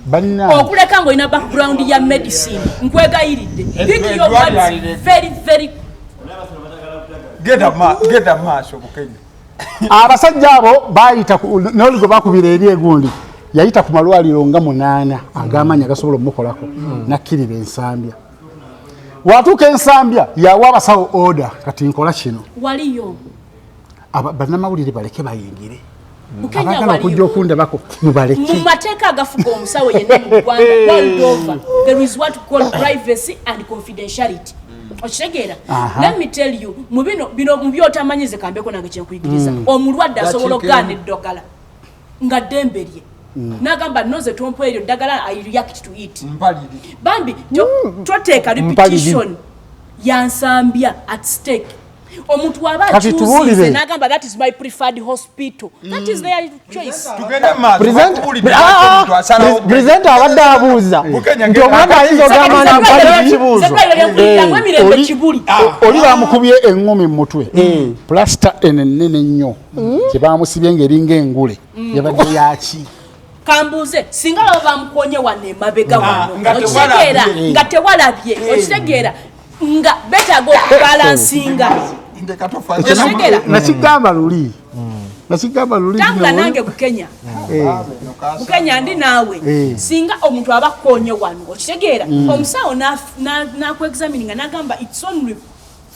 Balina Okuleka ng'olina background ya medicine, nkwegayiridde, pick your words Eddwaliro. very very. Genda maaso, Bukenya. Abasajja abo bayita n'oli gwe bakubira eri egundi yayita ku malwaliro nga munaana ag'amaanyi agasobola omukolako, nakkirira Ensambya. Watuuka Ensambya, yawa abasawo order, kati nkola kino. Waliyo. Bannamawulire baleke bayingire. Bukenya, Abaagala okujja waliyo. okundabako mubaleke. Mu mateeka agafuga omusawo yenna mu ggwanga world over, there is what we call privacy and confidentiality, okitegeera? Let me tell you, mu bino bino mu byotamanyize, kambeko nange kyenkuyigiriza, omulwadde asobola okugaana eddagala nga ddembe lye, n'agamba, "Noze tompa eryo ddagala, I react to it." Mpaliri. Bambi, toteeka reputation yansambya at stake. Omuntu waba Kati akyusize tubuulire. n'agamba, "That is my preferred hospital," that is their choice. Tugende maaso. Present- Bakubuulidde Ah, ah, omuntu asalawo. Presenter abadde abuuza Bukenya, nti genda. omwana ayinza ogamba nti mpaliri. Kibuuzo. Ekibuuzo emirembe kibuli. Oli bamukubye eŋŋumi mu mutwe, pulasita eno ennene ennyo gye bamusibye ng'eringa engule, yabadde yaki? Kambuuze, singa baba bamukonye wano emabega wano, nga okitegeera? tewalabye. Nga tewalabye, okitegeera nga betaaga okubalansinga? Ndeka tofa. Okitegeera? Nakigamba luli. Tambula nange, Bukenya. Bukenya, ndi naawe. Singa omuntu aba akonye wano, okitegeera, omusawo nakwexamininga nagamba it's only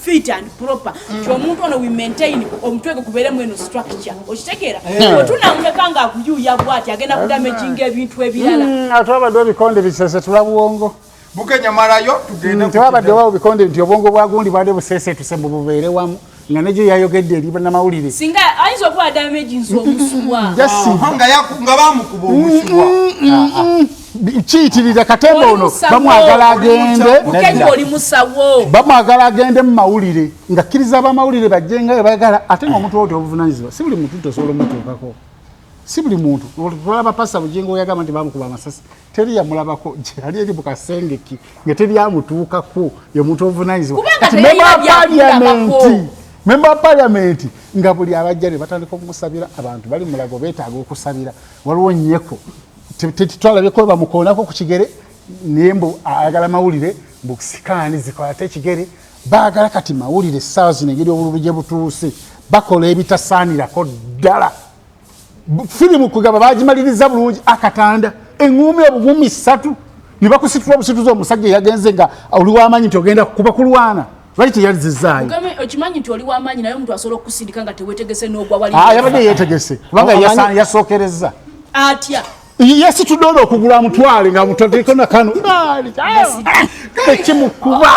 fit and proper ti omuntu ono we maintain omutwe gwe gubeeremu eno structure, okitegeera? Wetunamuleka nga akuyuuya bwati, agenda kudamaginga ebintu ebirala. Ate wabadde ebikonde bisesetula bwongo. Bukenya, malayo tugende. Tewabadde wawo bikonde nti obwongo bwa gundi bwadde busesetuse mbu bubeere wamu, nga negyo yayogedde eri bannamawulire. Singa ayinza okuba damaginze omusuwa. Just Nga bamukuba omusuwa. Kiyitirira Katemba Oli ono. musawo. Bamwagala agende. Bukenya, oli musawo. Bamwagala agende mu mawulire, nga kkiriza abamawulire bajje nga bebagala, ate nga omuntu oti obuvunanyizibwa si buli muntu nti osobola omutuukako, si buli muntu. Tulaba Pasa Bugingo yagamba nti bamukuba amasasi, teri yamulabako gyeyali eri mu kasengeki nga teri amutuukako, ye muntu obuvunanyizibwa. Kubanga Kati teyalina member wa byakulabako. parliament, member wa parliament, nga buli abajja ne batandika okumusabira, abantu bali mulago beetaaga okusabira, waliwo nnyeko twalabyeko bamukoonako ku kigere, naye mbu ayagala mawulire, mbu sikaani zikwate ekigere. Baagala kati mawulire. Essaawa zino engeri obululu gye butuuse, bakola ebitasaanirako ddala. Firimu kugamba bagimaliriza bulungi, akatanda eŋŋumi obugumi ssatu ne bakusitula obusituza. Omusajja yagenze nga oli wamanyi nti ogenda kuba kulwana, lwaki teyalizizaayo? Okimanyi nti oli wamaanyi, naye omuntu asobola okukusindika nga tewetegese n'ogwa wali. Ah, yabadde yeetegese kubanga Omanyi- yasookerezza. Atya? Yesitudde olwo okugula amutwale nga mutateeko nakano ekimukuba.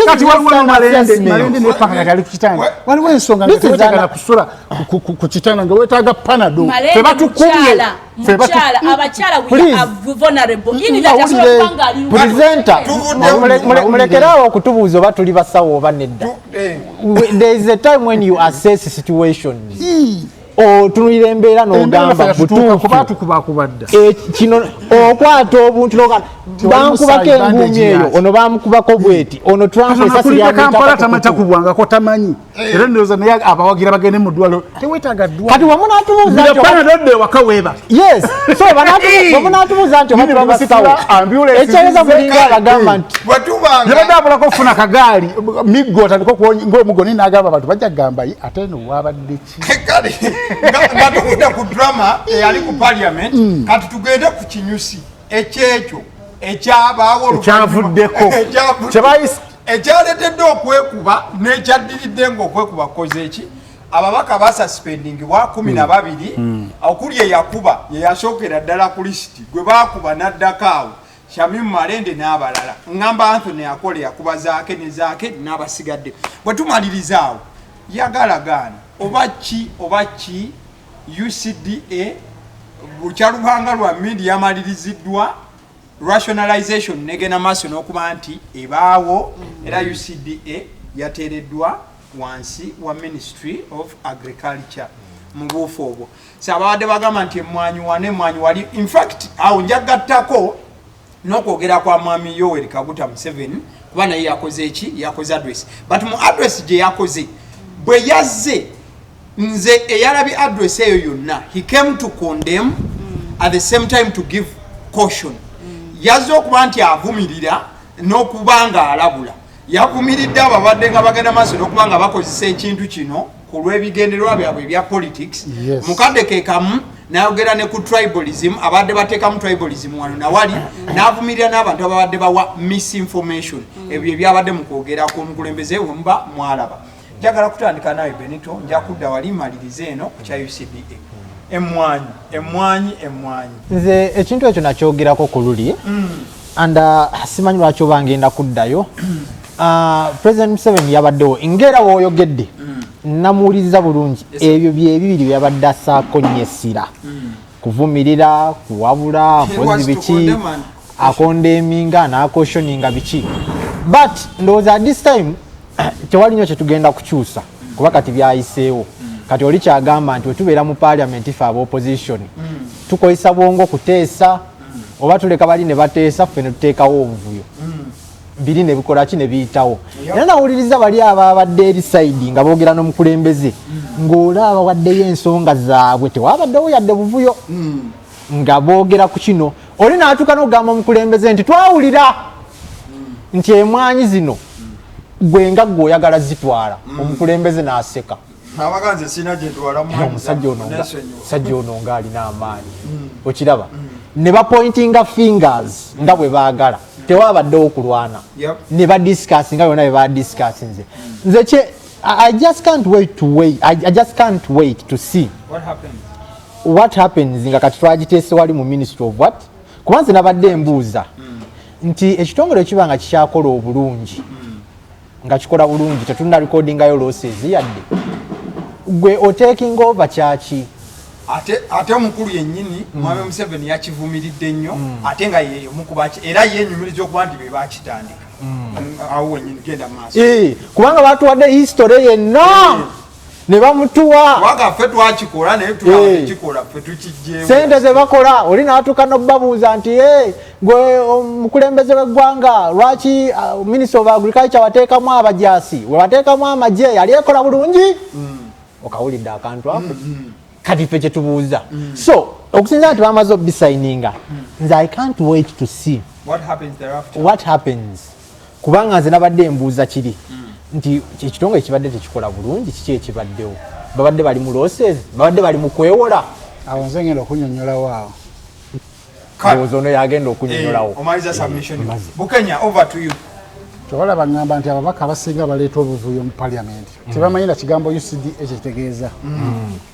Kati waliwo no Malende, Malende nepaka kati ali ku kitanda, waliwo ensonga nga This is tewetaaga kusula ku kitanda nga wetaaga Panado. Malende Fe batukubye. mukyala, Fe mukyala, abakyala we Please. are vulnerable in that asobola Mawulire. okuba nga ali Presenter, mulekeraawo okutubuuza oba tuli basawo oba nedda. There is a time when you assess situations, otunulira embeera n'ogamba butuufu Kubaatukubakuba dda. Kino okwata obuntu n'ogamba bankubako musaayi, enguumi bandage eyo, yaki. ono bamukubako bweti, ono Trump esasi Akulidde Kampala lyamuyitako. takubwangako, tamanyi, era ndowooza naye abawagira bagende mu ddwaliro, teweetaaga Kati wamu n'atubuuza nti oba- Panado ewaka weeba. Yes, so wamu n'atubuuza nti oba tuli basawo, Ambulance ekyaweza zize. mulinga abagamba nti Bwetubanga Yabadde abulako okufuna kagaali miggo atandika ng'omugo, naye n'agamba abantu bajja kugamba, "Ye, ate eno wabadde ki?" Kale nga tuvudde ku drama eyali ku parliament, kati tugende ku kinyusi ekyekyo ekyabaawo oluvannyuma- Ekyavuddeko. Ekyavuddeko. Kyebayise- Ekyaleetedde okwekuba n'ekyaddiridde ng'okwekuba kukoze eki, ababaka basuspendingibwa 12, okuli eyakuba yeyasookera ddala ku lisiti gwe baakuba n'addako awo Shamim Malende n'abalala, ŋŋamba Anthony Akola yakuba Zaake ne Zaake n'abasigadde. Bwe tumaliriza awo, yagala gaana oba ki oba ki, UCDA bukyalubanga lwa mindi yamaliriziddwa. Rationalization negenda maaso n'okuba nti ebaawo, era UCDA yateereddwa wansi wa Ministry of Agriculture. Mu buufu obwo so ababadde bagamba nti emwanyi wane, emwanyi wali, infact awo njagattako n'okwogera kwa Mwami Yoweri Kaguta Museveni, kuba naye yakoze eki? Yakoze address, but mu address gye yakoze bwe yazze, nze eyalabye address eyo yonna, he came to condemn, at the same time to give caution. Yazze okuba nti avumirira n'okuba nga alabula. Yavumiridde abo abadde nga bagenda maaso n'okuba nga bakozesa ekintu kino ku lw'ebigendererwa byabwe ebya politics. Mukadde ke kamu nayogera ne ku tribalism, abadde bateekamu tribalism wano nawali, n'avumirira n'abantu ababadde bawa misinformation. Ebyo ebyabadde mu kwogera kw'omukulembeze wemuba mwalaba. Njagala kutandika nawe, Benito, nja kudda wali malirize eno ku kya UCDA. Emwanyi, emwanyi, emwanyi. Nze ekintu ekyo nakyogerako ku luli and simanyi lwaki oba ngenda kuddayo. President Museveni yabaddewo ngaera woyogedde, namuwuliriza bulungi. Ebyo byebibiri byabadde assaako nnyo essira: kuvumirira, kuwabula, mpozi biki, acondemninga n'acautioninga biki. But ndowooza at this time tewali nnyo kyetugenda kukyusa, kuba kati byayiseewo. Kati oli kyagamba nti wetubeera mu parliament, fe aba opposition tukozesa bwongo kuteesa, oba tuleka bali ne bateesa, ffe ne tuteekawo obuvuyo biri ne bikola ki, ne biyitawo. Era nawuliriza bali ababadde eri side nga boogera n'omukulembeze, ng'olaba waddeyo ensonga zaabwe, tewabaddewo yadde buvuyo nga boogera ku kino. Oli n'atuuka n'okugamba omukulembeze nti twawulira nti emwanyi zino gwe nga gwe oyagala zitwala. Omukulembeze n'aseka. Abaganze sina gyentwala. Omusajja ono ng'alina amaanyi, okiraba ne bapointinga fingers nga bwe baagala, tewabaddewo kulwana. Ne badiscussinga byonna bye badiscussinze. Nze kye I just can't wait to wait. I just can't wait to see what happens. What happens nga kati twagiteese wali mu Ministry of what? Kuba nze nabadde embuuza nti ekitongole kiba nga kikyakola obulungi, nga kikola bulungi, tetulina recordingayo losses yadde, gwe otaking over kyaki? Ate omukulu yennyini Mwami Museveni yakivumiridde nnyo, ate nga ye omu ku baki, era yenyumiriza okuba nti be bakitandika. Awo wennyini genda maaso. Kubanga batuwadde history yenna ne bamutuwa. Kubanga ffe twakikola, naye tulaba tekikola, ffe tukijjeewo. Sente ze bakola, oli n'atuuka n'obabuuza nti, "Eh, gwe omukulembeze w'eggwanga, lwaki Minister of Agriculture wateekamu abajaasi, wewateekamu amagye, yali ekola bulungi?" Okawulidde akantu ako? Kati ffe kyetubuuza, so okusinzira nti bamaze obisayininga, nze I can't wait to see what happens thereafter. What happens, kubanga nze nabadde embuuza kiri nti ekitongole kibadde tekikola bulungi, kiki ekibaddewo? Babadde bali mu losses, babadde bali mu kwewola? Awo nze ngenda okunyonyolawo awo. Ndowooza ono yagenda okunyonyolawo. Omaliza submission. Maze. Bukenya, over to you. Kyobalaba ngamba nti ababaka abasinga baleeta obuvuyo mu paliamenti tebamanyi na kigambo UCDA kitegeeza,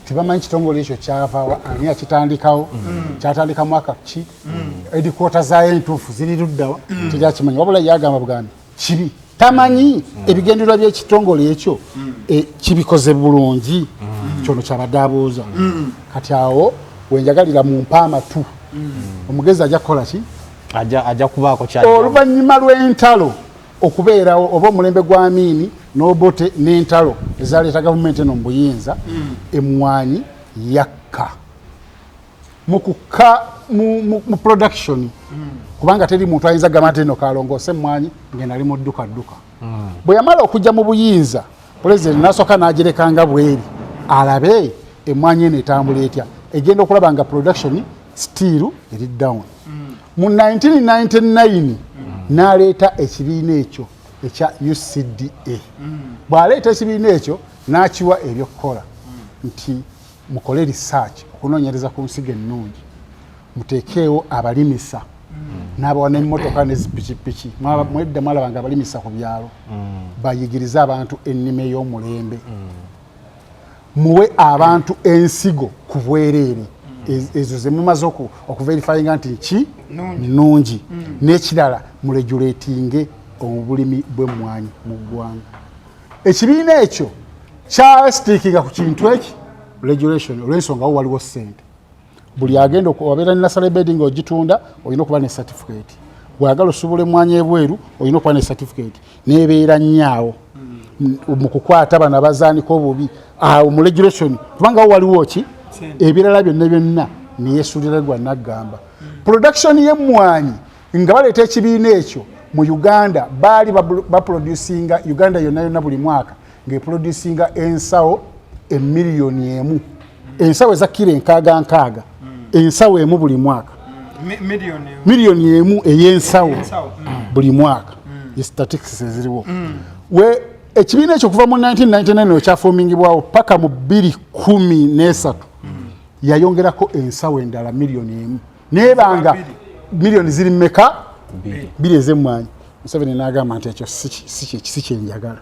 tebamanyi kitongole ekyo kyavawa, ani yakitandikawo, kyatandika mwaka ki, headquarter zaayo entuufu ziri luddawa, teryakimanyi. Wabula yagamba bugambi kibi, tamanyi ebigendererwa by'ekitongole ekyo, kibikoze bulungi. Kyono kyabadde abuuza. Kati awo wenjagalira mumpa amatu, omugezi ajja kukola ki? Ajja kubaako kyajja. Oluvannyuma lw'entalo okubeerawo, oba omulembe gwa Amiini n'Obote n'entalo ezaleeta gavumenti eno mu buyinza, emwanyi yakka mu kukka mu production, kubanga teri muntu ayinza gamba nti eno kalongoose emwanyi ngenda ali mu dduka dduka. Bwe yamala okujja mu buyinza, pulezidenti nasooka n'agirekanga bweri alabe emwanyi eno etambula etya. Egenda okulaba nga production still eri down. Mu 1999 n'aleeta ekibiina ekyo ekya UCDA. Bw'aleeta ekibiina ekyo n'akiwa ebyokukola nti mukole research, okunoonyereza ku nsigo ennungi, muteekeewo abalimisa n'abawa n'emmotoka nezipikipiki. Mwedda mwalaba nga abalimisa ku byalo bayigirize abantu ennima ey'omulembe, muwe abantu ensigo ku bwereere, ezo zemumaze okuverifyinga nti ki nnungi. N'ekirala, muregulatinge obulimi bw'emmwanyi mu ggwanga. Ekibiina ekyo kyastickinga ku kintu eki regulation, olw'ensonga wo waliwo ssente. Buli agenda obeera ne nursery bed ng'ogitunda, olina okuba ne certificate. Bw'agala osubula emmwanyi ebweru, olina okuba ne certificate. Nebeera nnyo mu kukwata bano abazaanika obubi awo mu regulation, kubanga wo waliwo ki ebirala byonna byonna neyesulira gwa naggamba. Production y'emmwanyi, nga baleeta ekibiina ekyo mu Uganda, baali baproducinga Uganda yonna yonna buli mwaka ng'eproducinga ensawo 1 million, ensawo eza kiro 60 nkaaga, ensawo emu buli mwaka. 1 million ey'ensawo buli mwaka, statistics eziriwo. We ekibiina ekyo kuva mu 1999 ekyafomingibwawo paka mu 2013, yayongerako ensawo endala 1 million, nebanga miliyoni ziri mmeka? Bbiri ez'emmwanyi. Museveni n'agamba nti ekyo si kyenjagala.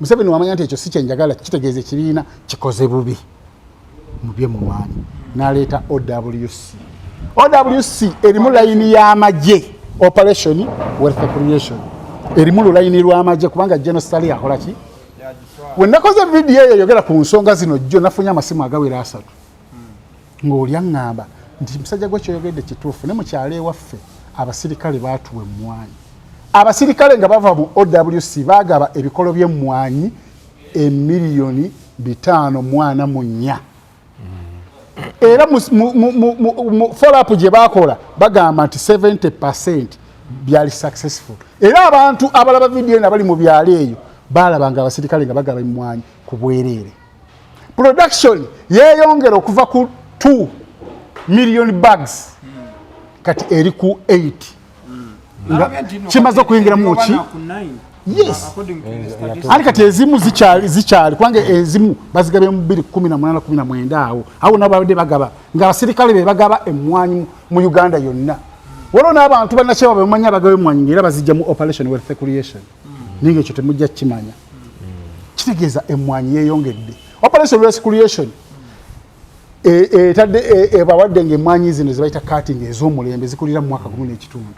Museveni wamanya nti ekyo si kyenjagala, kitegeeza ekibiina kikoze bubi mu byemmwanyi, n'aleeta OWC. OWC erimu layini y'amagye, Operation Wealth Creation, erimu lulayini lw'amagye, kubanga General Saleh akola ki? We nakoze vidiyo eyo eyogera ku nsonga zino, jjo nafunye amasimu agawera 3, ng'oli aŋŋamba nti musajja gwe kyoyogedde kituufu, ne mukyalo ewaffe abasirikale baatuwa emmwanyi. Abasirikale nga bava mu OWC baagaba ebikolo by'emmwanyi 544 million. Era mu follow-up gye bakola bagamba nti 70% byali successful. Era abantu abalaba vidiyo eno abali mu byalo eyo balabanga abasirikale nga bagaba emmwanyi ku bwereere. Production yeeyongera okuva ku 2 million bags, kati eri ku 8, nga kimaze okuyingira mu ki. Yes, ali kati ezimu zikyali, kubanga ezimu bazigabye mu 2018, 19 awo awo nabo babadde bagaba, nga abasirikale be bagaba emmwanyi mu Uganda yonna. Waliwo n'abantu bannakyewa bemumanyi abagaba emmwanyi, ngaera bazijja mu Operation Wealth Creation, naye nga ekyo temujja kukimanya. Kitegeeza emmwanyi yeeyongedde. Operation Wealth Creation etadde ebawadde nga emmwanyi zino zebayita cutting ez'omulembe zikulira mu mwaka gumu n'ekitundu,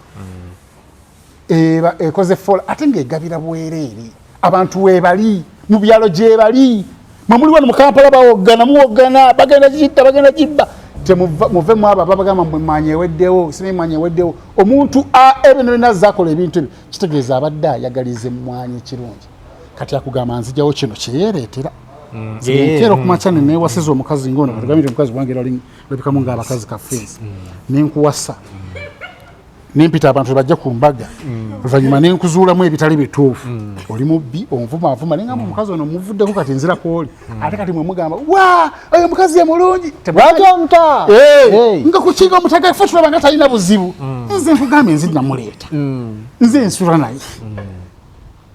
eba ekoze fola, ate ng'egabira bwereere. Abantu weebali mu byalo gyebali, mwe muli wano mu Kampala bawoggana, muwoggana, bagenda kitta, bagenda kibba. Muve mu abo ababagamba mwe mwanyi eweddewo, simanyi mwanyi eweddewo. Omuntu ebino byonna zakola ebintu ebyo, kitegeeza abadde ayagaliza emmwanyi ekirungi. Kati akugamba nzijawo kino kyeyereetera. Nkeera okumakya nenewasiza omukazi ngaono, katugambire omukazi wange era olabikamu ngaabakazi kafensi, nenkuwasa, nempita abantu bajja ku mbaga, oluvannyuma nenkuzuulamu ebitali bituufu, oli mubbi, onvumaavuma, nengamba omukazi ono muvuddeko, kati nzira kwoli. Ate kati mwemugamba wa oyo omukazi ye mulungi. Lwaki omuta? Nga kukinga omutaga, fe tulaba nga talina buzibu. Nze nkugambye, nze namuleeta, nze nsula naye.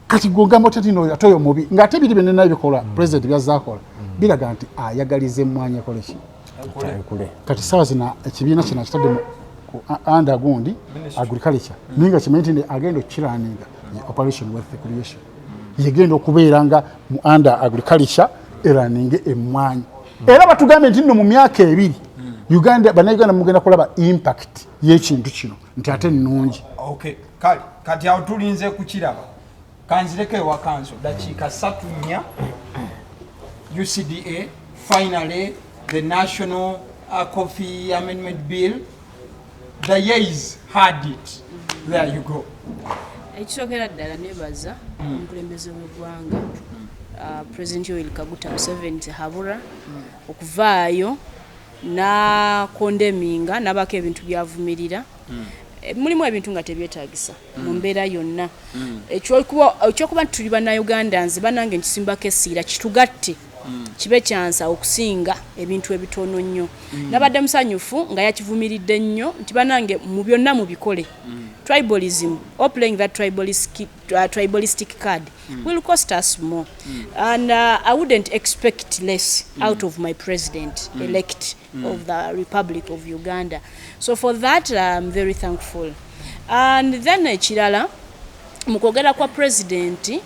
Kati gwogamba otya tino ate oyo mubi, ng'ate biri byonna bikola president byazaakola biraga nti ayagaliza emmwanyi ekole ki? Kati sawa zino ekibiina kino akitadde under gundi agriculture, naye nga kimanyi nti agenda okukiraninga ye Operation Wealth Creation, yegenda okubeera nga mu under agriculture eraninge emmwanyi. Era batugambye nti nno mu myaka 2 Uganda, bannayuganda mugenda kulaba impact y'ekintu kino nti ate nnungi. Okay, kale kati awo tulinze kukiraba. Kanzireko ewa kanso dakiika 3, 4. UCDA, finally the National Coffee Amendment Bill, the yeas had it. There you go. Ekisookera ddala, nebaza omukulembeze w'eggwanga, President Yoweri Kaguta Museveni Tihabura, okuvaayo nakondeminga nabako ebintu byavumirira. Mulimu ebintu nga tebyetagisa mu mbeera yonna. Ekyokuba nti tuli bannayuganda, nze bannange nkisimbako essiira kitugatte, kibe kyansa okusinga ebintu ebitono nnyo. Nabadde musanyufu nga yakivumiridde nnyo nti bannange mu byonna mubikole, tribalism or playing that tribalistic card will cost us more, and I wouldn't expect less out of my president elect of the Republic of Uganda. So for that I'm very thankful. And then ekirala, mu kwogera kwa president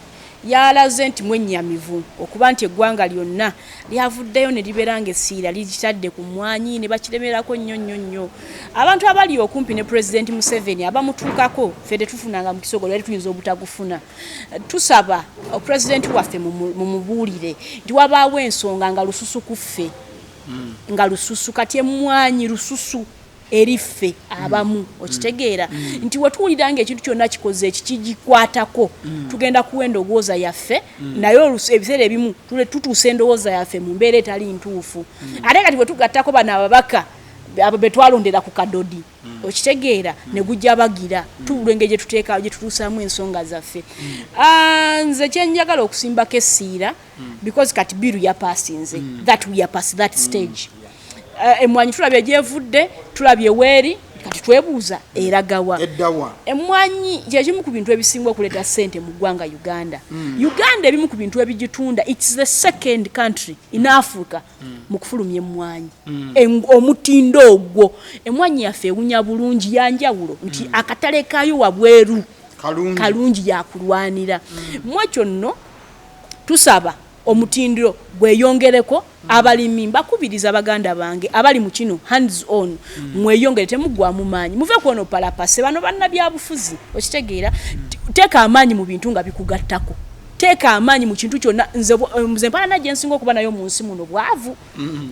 yalaze nti mwennyamivu okuba nti eggwanga lyonna lyavuddeyo ne libeera ng'essiira ligitadde ku mmwanyi ne bakiremerako nnyo nnyo nnyo. Abantu abali okumpi ne President Museveni abamutuukako, ffe tetufunanga mukisa ogwo, lwali tuyinza obutagufuna. Tusaba pulezidenti waffe mumubuulire nti wabaawo ensonga nga lususu ku ffe. Nga lususu. Kati emmwanyi lususu eriffe abamu, okitegeera nti wetuwulira nga ekintu kyonna kikoze eki kigikwatako, tugenda kuwa endowooza yaffe. Naye ebiseera ebimu tutuusa endowooza yaffe mu mbeera etali ntuufu. Ate kati bwe tugattako bano ababaka abo be twalondera ku kadodi, okitegeera, ne gujja bagira tubulwa engeri gye tuteeka gye tutuusaamu ensonga zaffe. Ah, nze kyenjagala okusimbako essiira, because kati bill yapassinze, that we are past that stage. Emmwanyi tulabye gyevudde, tulabye weeri, kati twebuuza eragawa? Eddawa? Emmwanyi kyekimu ku bintu ebisinga okuleeta ssente mu ggwanga Uganda. Uganda ebimu ku bintu ebigitunda, its the second country in Africa mu kufulumya emmwanyi. Omutindo ogwo, emmwanyi yaffe ewunya bulungi, yanjawulo nti akatale kaayo wabweru kalungi, kalungi, yakulwanira. Mwekyo nno tusaba omutindo gweyongereko. Abalimi mbakubiriza, baganda bange abali mu kino hands on, mweyongere, temuggwamu maanyi, muve kwono palapase bano bannabyabufuzi. Okitegeera, teeka amaanyi mu bintu nga bikugattako, teeka amaanyi mu kintu kyonna. Nze mpalana gye nsinga okuba nayo mu nsi muno bwavu,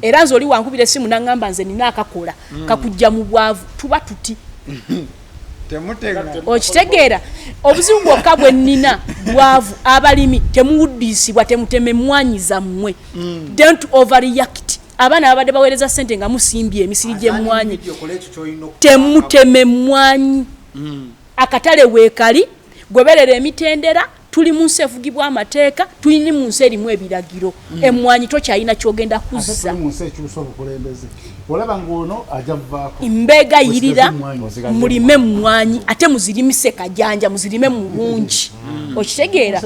era nze oli wankubira essimu naŋŋamba nze nina akakola kakujja mu bwavu, tuba tuti. Temutenga. Okitegeera, obuzibu bwokka bwe nnina bwavu. Abalimi temuwuddiisibwa, temutema emmwanyi zammwe, don't overreact. Abaana babadde baweereza ssente nga musimbye emisiri gy'emmwanyi, temutema emmwanyi. Akatale weekali, goberera emitendera. Tuli mu nsi efugibwa amateeka, tulini mu nsi erimu ebiragiro. Emmwanyi tokyalina kyogenda Ate kuzza. tuli mu nsi ekyusa obukulembeze, olaba ng'ono ajja kuvaako. Mbeegayirira, Osigaze emmwanyi. Mulime emmwanyi, ate muzirimise kajanja, muzirime mu bungi. Okitegeera,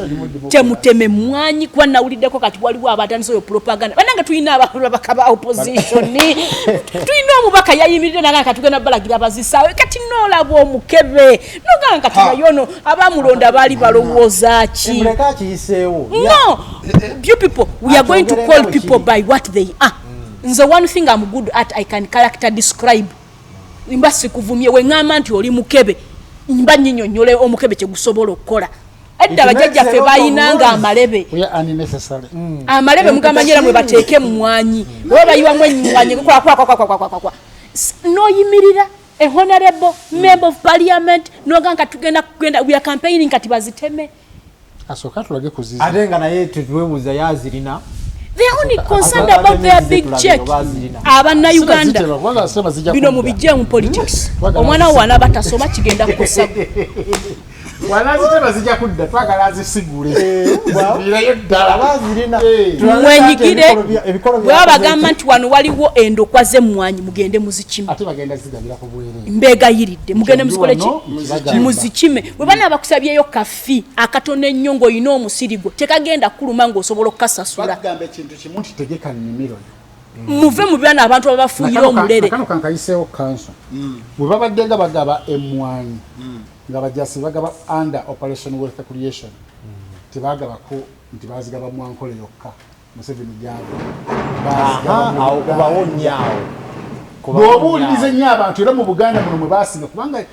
temuteme emmwanyi, kuba nawuliddeko kati waliwo abatandise oyo propaganda. Bannange, tulina ababaka ba opposition, tulina omubaka yayimiridde naga kati tugenda balagira bazisaawe. Kati noolaba omukebe nogamba kati naye ono abamulonda baali balowooza ki? Muleke akiyiseewo. No, you people, we are going to call Akyogere people nga bwe by what they are. Nze one thing I'm good at, I can character describe. Mba sikuvumye weŋŋamba nti oli mukebe, mba nyinyonnyola omukebe kyegusobola okukola. Edda It makes bajjajjaffe a lot of bayinanga noise. amalebe. We are unnecessary. Amalebe mugamanyira mwe bateeke emmwanyi, oba bayiwamu emmwanyi kwakwakwakwakwakwakwa. Noyimirira a honorable member of parliament noga nga tugenda kugenda, we are campaigning, kati baziteme. Asooka tulage kuziza. Ate nga naye tetwebuuza yazirina. They only concerned about their big check. Abannayuganda, Zitema, kubanga sema zijja bino kudda. mubijje mu politics. Twagala Omwana wo wanaaba tasoma, kigenda kukosa. Wanazitema zijja kudda, twagala azisigule ziviireyo ddala. Abazirina. Mwenyigire. Bwe bagamba nti wano waliwo endokwa z'emmwanyi, mugende muzikime. Ate bagenda zigabira ku bwereere. Mbeegayiridde, mugende muzikole ki? Wano, nkibagamba. Muzikime. Bwe bana bakusabyeyo kafi akatono ennyo ng'olina omusiri gwo, tekagenda kuluma ng'osobola okukasasula. Bagamba ekintu kimu nti tegeka nnimiro yo. Muve mu byana abantu ababafuuyira omulere. Nakano kankayiseewo kanso, bwe babadde nga bagaba emmwanyi nga bajasi bagaba under Operation Wealth Creation, tebagabako nti bazigaba mwankole yokka. Museveni gyava. Awo kubawo nnyo awo. Bw'obuuliriza ennyo abantu, era mu Buganda muno mwe basinga, kubanga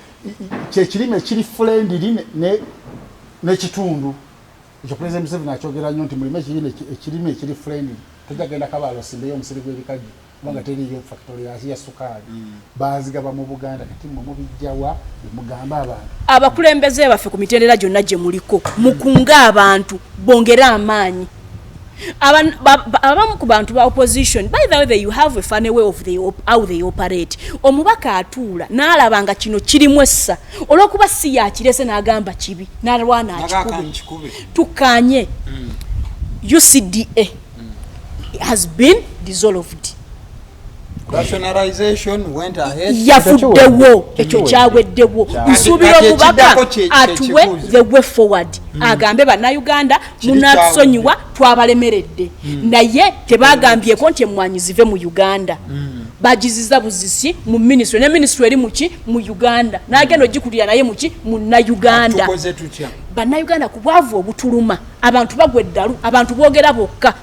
kyekirime ekiri friendly n'ekitundu ekyo. President Museveni akyogera nnyo nti mulime ekirime ekiri friendly. Tojja genda Kabaalo osimbeyo omusiri gw'ebikajjo kubanga teriyo factory ya sukaali. Bazigaba mu Buganda. Kati mmwe mubijjawa bemugamba abantu? Abakulembeze baffe ku mitendera gyonna gye muliko, mukunge abantu bongere amaanyi. Abamu ku bantu ba opposition, by the way, they have a funny way of how they operate. Omubaka atuula n'alaba nga kino kirimu essa, olw'okuba si yakirese n'agamba kibi, n'alwana akikube. Nkikube. Tukanye, UCDA has been dissolved. Rationalization went ahead. Yafuddewo, ekyo kyaweddewo. Nsuubira Kati omubaka ekiddako atuwe kyekibuuzo. the way forward, agambe bannayuganda munatusonyiwa, twabalemeredde. Naye tebagambyeko nti emmwanyi zive mu Uganda. Bagiziza buzisi mu ministry, ne ministry eri muki? Mu Uganda. N'agenda ogikulira naye muki? Munnayuganda. Tukoze tutya? Bannayuganda, ku bwavu obutuluma, abantu bagwa eddalu, abantu boogera bokka.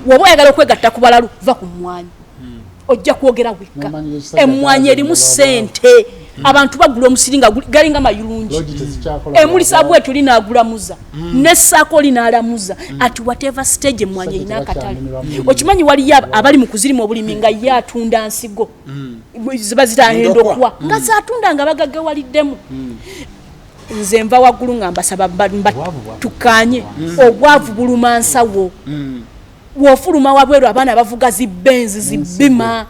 Woba oyagala okwegatta ku balalu, va ku mmwanyi, ojja kwogera wekka. Mumanyi ekisajja Emmwanyi erimu kyagenda. ssente. Abantu bagula omusiri nga galinga mayirungi. Lodge tezikyakola. Emulisa bwetyo oli n'agulamuza, nessaako oli n'alamuza. At whatever stage emmwanyi erina akatale. Okimanyi waliyo abali mu kuzirima obulimi nga ye atunda nsigo ziba zitandokwa nga zatunda nga bagaggawaliddemu. Nze nva waggulu nga mbasaba tukkaanye, obwavu buluma nsawo. Wofuluma wabweru abaana bavuga zi Benz, zibima.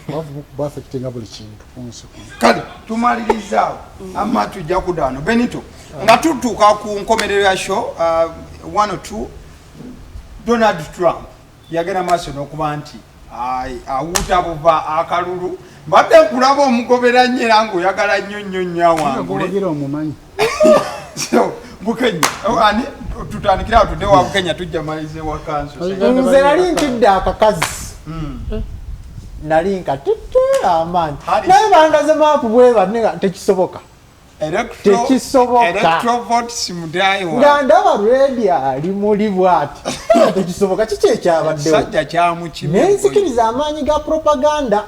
Obwavu bwaffectinga buli kintu ku nsi kuno. Kale tumalirizaawo, ama tujja kudda wano. Benito, nga tutuuka ku nkomerero ya show, 102 Donald Trump yagenda maaso n'okuba nti awuuta buva akalulu. Mbadde nkulaba omugobera nnyo era ng'oyagala nnyo nnyo nnyo awangule. Gwogira omumanyi. So Bukenya, oh, ani tutandikire awo, tudde wa Bukenya, tujja malize wa kanso. Nze nali ntidde akakazi, nali nkatidde amaanyi, Harris. Naye bandaze maapu bweba nga tekisoboka. Tekisoboka. Electoral votes mudaayi Nga wa ndaba redi ali muli bwati, tekisoboka. Kiki ekyabaddewo? Ekisajja kyamukimye. Nenzikiriza amaanyi ga propaganda.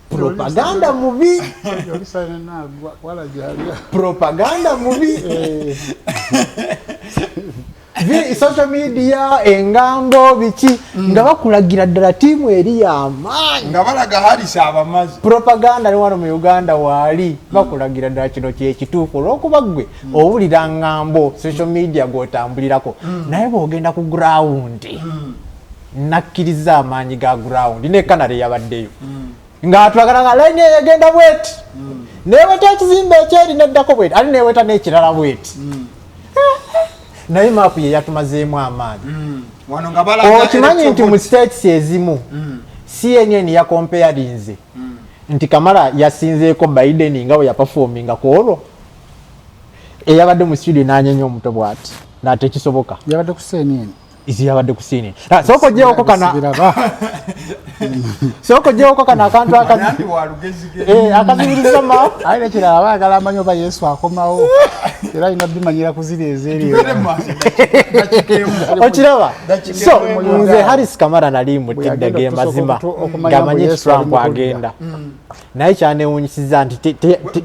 Propaganda mubi. Olisanagwa wala gyalya. Propaganda mubi. Social media, engambo, biki, nga bakulagira ddala tiimu eri yamaanyi. Nga balaga Harris abamaze. Propaganda ne wano mu Uganda waali bakulagira ddala kino kyekituufu, olwokuba ggwe owulira ngambo, social media gw'otambulirako, naye bw'ogenda ku ground, nakkiriza amaanyi ga ground. Ne Canada yabaddeyo ng'atulagala nga layini eyo egenda bweti, neweta ekizimbe ekyeri neddako bweti, ate neweta n'ekirala bweti, naye maapu ye yatumazeemu amaanyi. Wano nga balaga Okimanyi nti mu electoral states ezimu CNN yacomparinze nti Kamala yasinzeeko Biden nga bwe yaperforminga ku olwo eyabadde mu studio n'anyenya omuto bw'ati natekisoboka. Yabadde ku CNN? Izi yabadde ku CNN. Ah, sooka oggyewoko kana. Sibiraba. Sooka oggyewoko kano akantu Nandi wa lugezigezi. Akazibiriza maapu. Aye nekirala, baagala amanyi oba Yesu akomawo, era alina bimanyira kuziri ezeeri. Tugende mu maaso, dakika emu. Okiraba? Dakika So emu. nze Harris Kamara nali mutidde, Bwe ge yagenda mazima okumanya ngamanyi mbu nti Yesu Trump ali mu kudda. agenda, naye kyanewunyisiza nti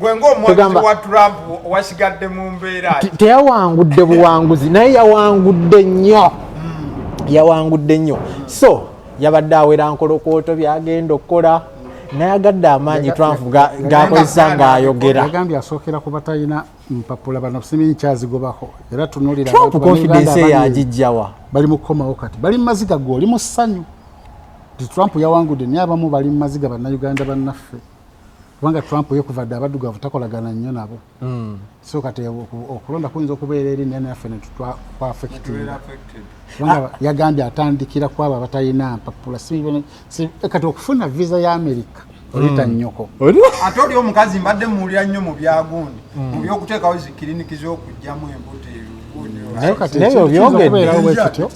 Gwe ng'omuwagizi tugamba wa Trump wasigadde mu mbeera ki? Teyawangudde buwanguzi, naye yawangudde nnyo, yawangudde nnyo. So yabadde awera nkolokooto byagenda okukola, nayagadde amaanyi Trump gakozesa ng'ayogera. Yagambye asookera ku batalina mpapula. Bano simanyi kyazigobako, era tunulira Trump abantu confidence bannayuganda eyo abali agijjawa? Bali mu kukomawo kati, bali mu maziga. Gwe oli mu ssanyu nti Trump yawangudde, naye abamu bali mu maziga, bannayuganda bannaffe, kubanga Trump ye kuva dde abaddugavu takolagana nnyo nabo. So kati okulonda kuyinza okubeera eri, naye naffe netwaffectinga, kubanga yagambye atandikira ku abo abatalina mpapula. Kati okufuna visa ya Amerika olita nnyoko. Ate oli omukazi mbadde muwulira nnyo mu byagundi, mu byokuteekawo zi kiriniki z'okugyamu embuto egundi. Naye kati Naye ekintu kiyinza obyogedde. okubeerawo bwe kityo.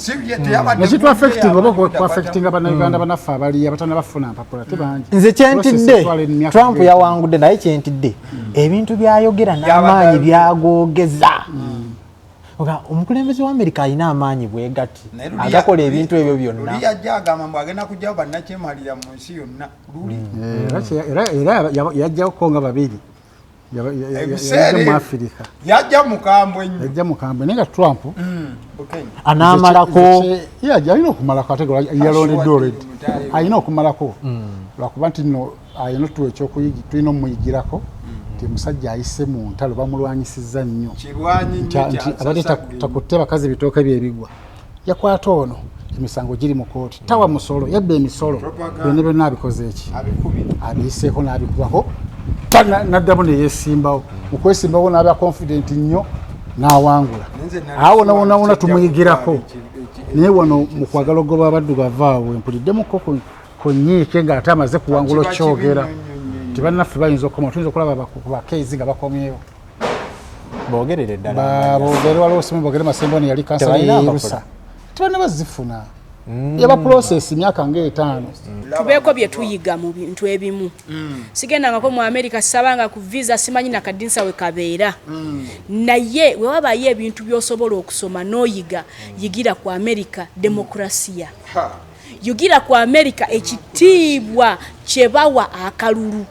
Teyabadde Nekitwaffectinga oba kwaffectinga bannayuganda bannaffe abali abatanabafuna mpapula tebangi. Nze kyentidde, Process etwala emyaka Trump ng'etaano. yawangudde, naye kyentidde ebintu byayogera n'amaanyi byagogeza. Oga, omukulembeze wa Amerika alina amaanyi bwe gati Naye luli agakola ebintu ebyo byonna. Luli yajja agamba mbu agenda kugyawo bannakyemalira mu nsi yonna luli. Era yajjako nga babiri. Ebiseera Yajja mu ebyo. Afirika. Yajja mukambwe nnyo. Yajja mukambwe, naye nga Trump Bukenya. Anaamalako. Alina okumalako, ate yalondeddwa already, Mutaayi. alina okumalako, lwakuba nti nno alina otuwa ekyokuyigi, tulina omuyigirako nti omusajja ayise mu ntalo, bamulwanyisizza nnyo. Kirwanyi nnyo. Nti abadde takutte bakazi bitooke byebigwa, yakwata ono, emisango giri mu kooti, tawa musolo, yabba emisolo. Propaganda. Byonna byonna abikoze eki Abikubira. Abiyiseeko n'abikubako, naddamu neyesimbawo. Mu kwesimbawo n'aba confident nnyo n'awangula. Nze nali Awo wonawona kijja tumuyigirako. kutwala Naye wano mu kwagala okugoba abaddugavu awo empuliddemukko kunyiike ng'ate amaze kuwangula Kiba kibi okyogera nnyo, nnyo, nnyo. Nti bannaffe bayinza okukoma, tuyinza okulaba bakeezi nga bakomyewo. Boogerere ddala. Boogere, waliwo simu boogere Masemboni yali kansala Tebalina yeerusa, tebalina bazifuna, yaba process myaka nga 5. Tubeeko bye tuyiga mu bintu ebimu. Sigendangako mu America, sabanga ku visa, simanyi nakadinsa we kabeera, naye we wabayo ebintu by'osobola okusoma n'oyiga, yigira ku America demokrasiya, yigira ku America ekitiibwa kye bawa akalulu.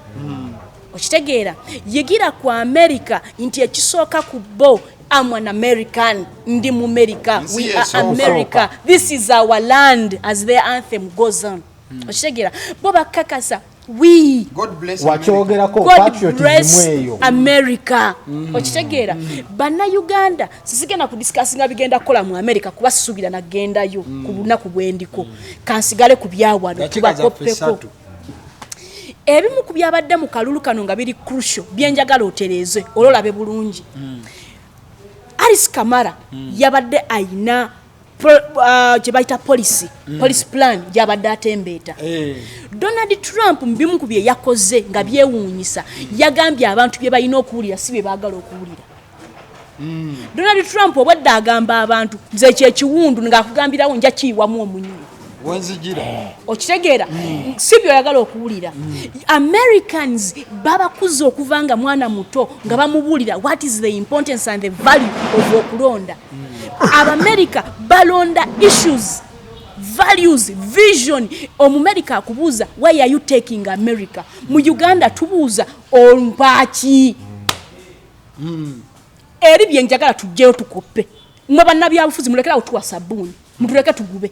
Okitegeera? Yigira ku America nti ekisooka ku bo, am an American, ndi mu America, we are America, this is our land, as their anthem goes on. Okitegeera? Bo bakakasa we Wakyogerako. God bless America. Okitegeera? Bannayuganda, sisigenda kudiscussinga bigenda kukola mu America kuba sisuubira nagendayo ku lunaku bwendiko. Kansigale ku byawano, tubakoppeko ebimu ku byabadde mu kalulu kano nga biri crucial, byenjagala otereeze olwolabe bulungi. Alice Kamara yabadde ayina kye bayita policy plan gyabadde atembeeta. Donald Trump mu bimu ku bye yakoze nga byewuunyisa, yagambye abantu bye balina okuwulira si bye baagala okuwulira. Donald Trump obwedda agamba abantu, nze ekyo ekiwundu ng'akugambirawo nja kiyiwamu omunnyo. Wenzigira. Okitegeera? Si byoyagala okuwulira. Americans babakuza okuva nga mwana muto nga bamubuulira what is the importance and the value of okulonda. Abamerica balonda issues, values, vision. Omumerica akubuuza, "Why are you taking America?" Mu Uganda tubuuza, "Ompaaki?" Eri byenjagala tujjeyo tukoppe. Mwe bannabyabufuzi, mulekerawo tuwa sabbuuni, mutuleke tugube,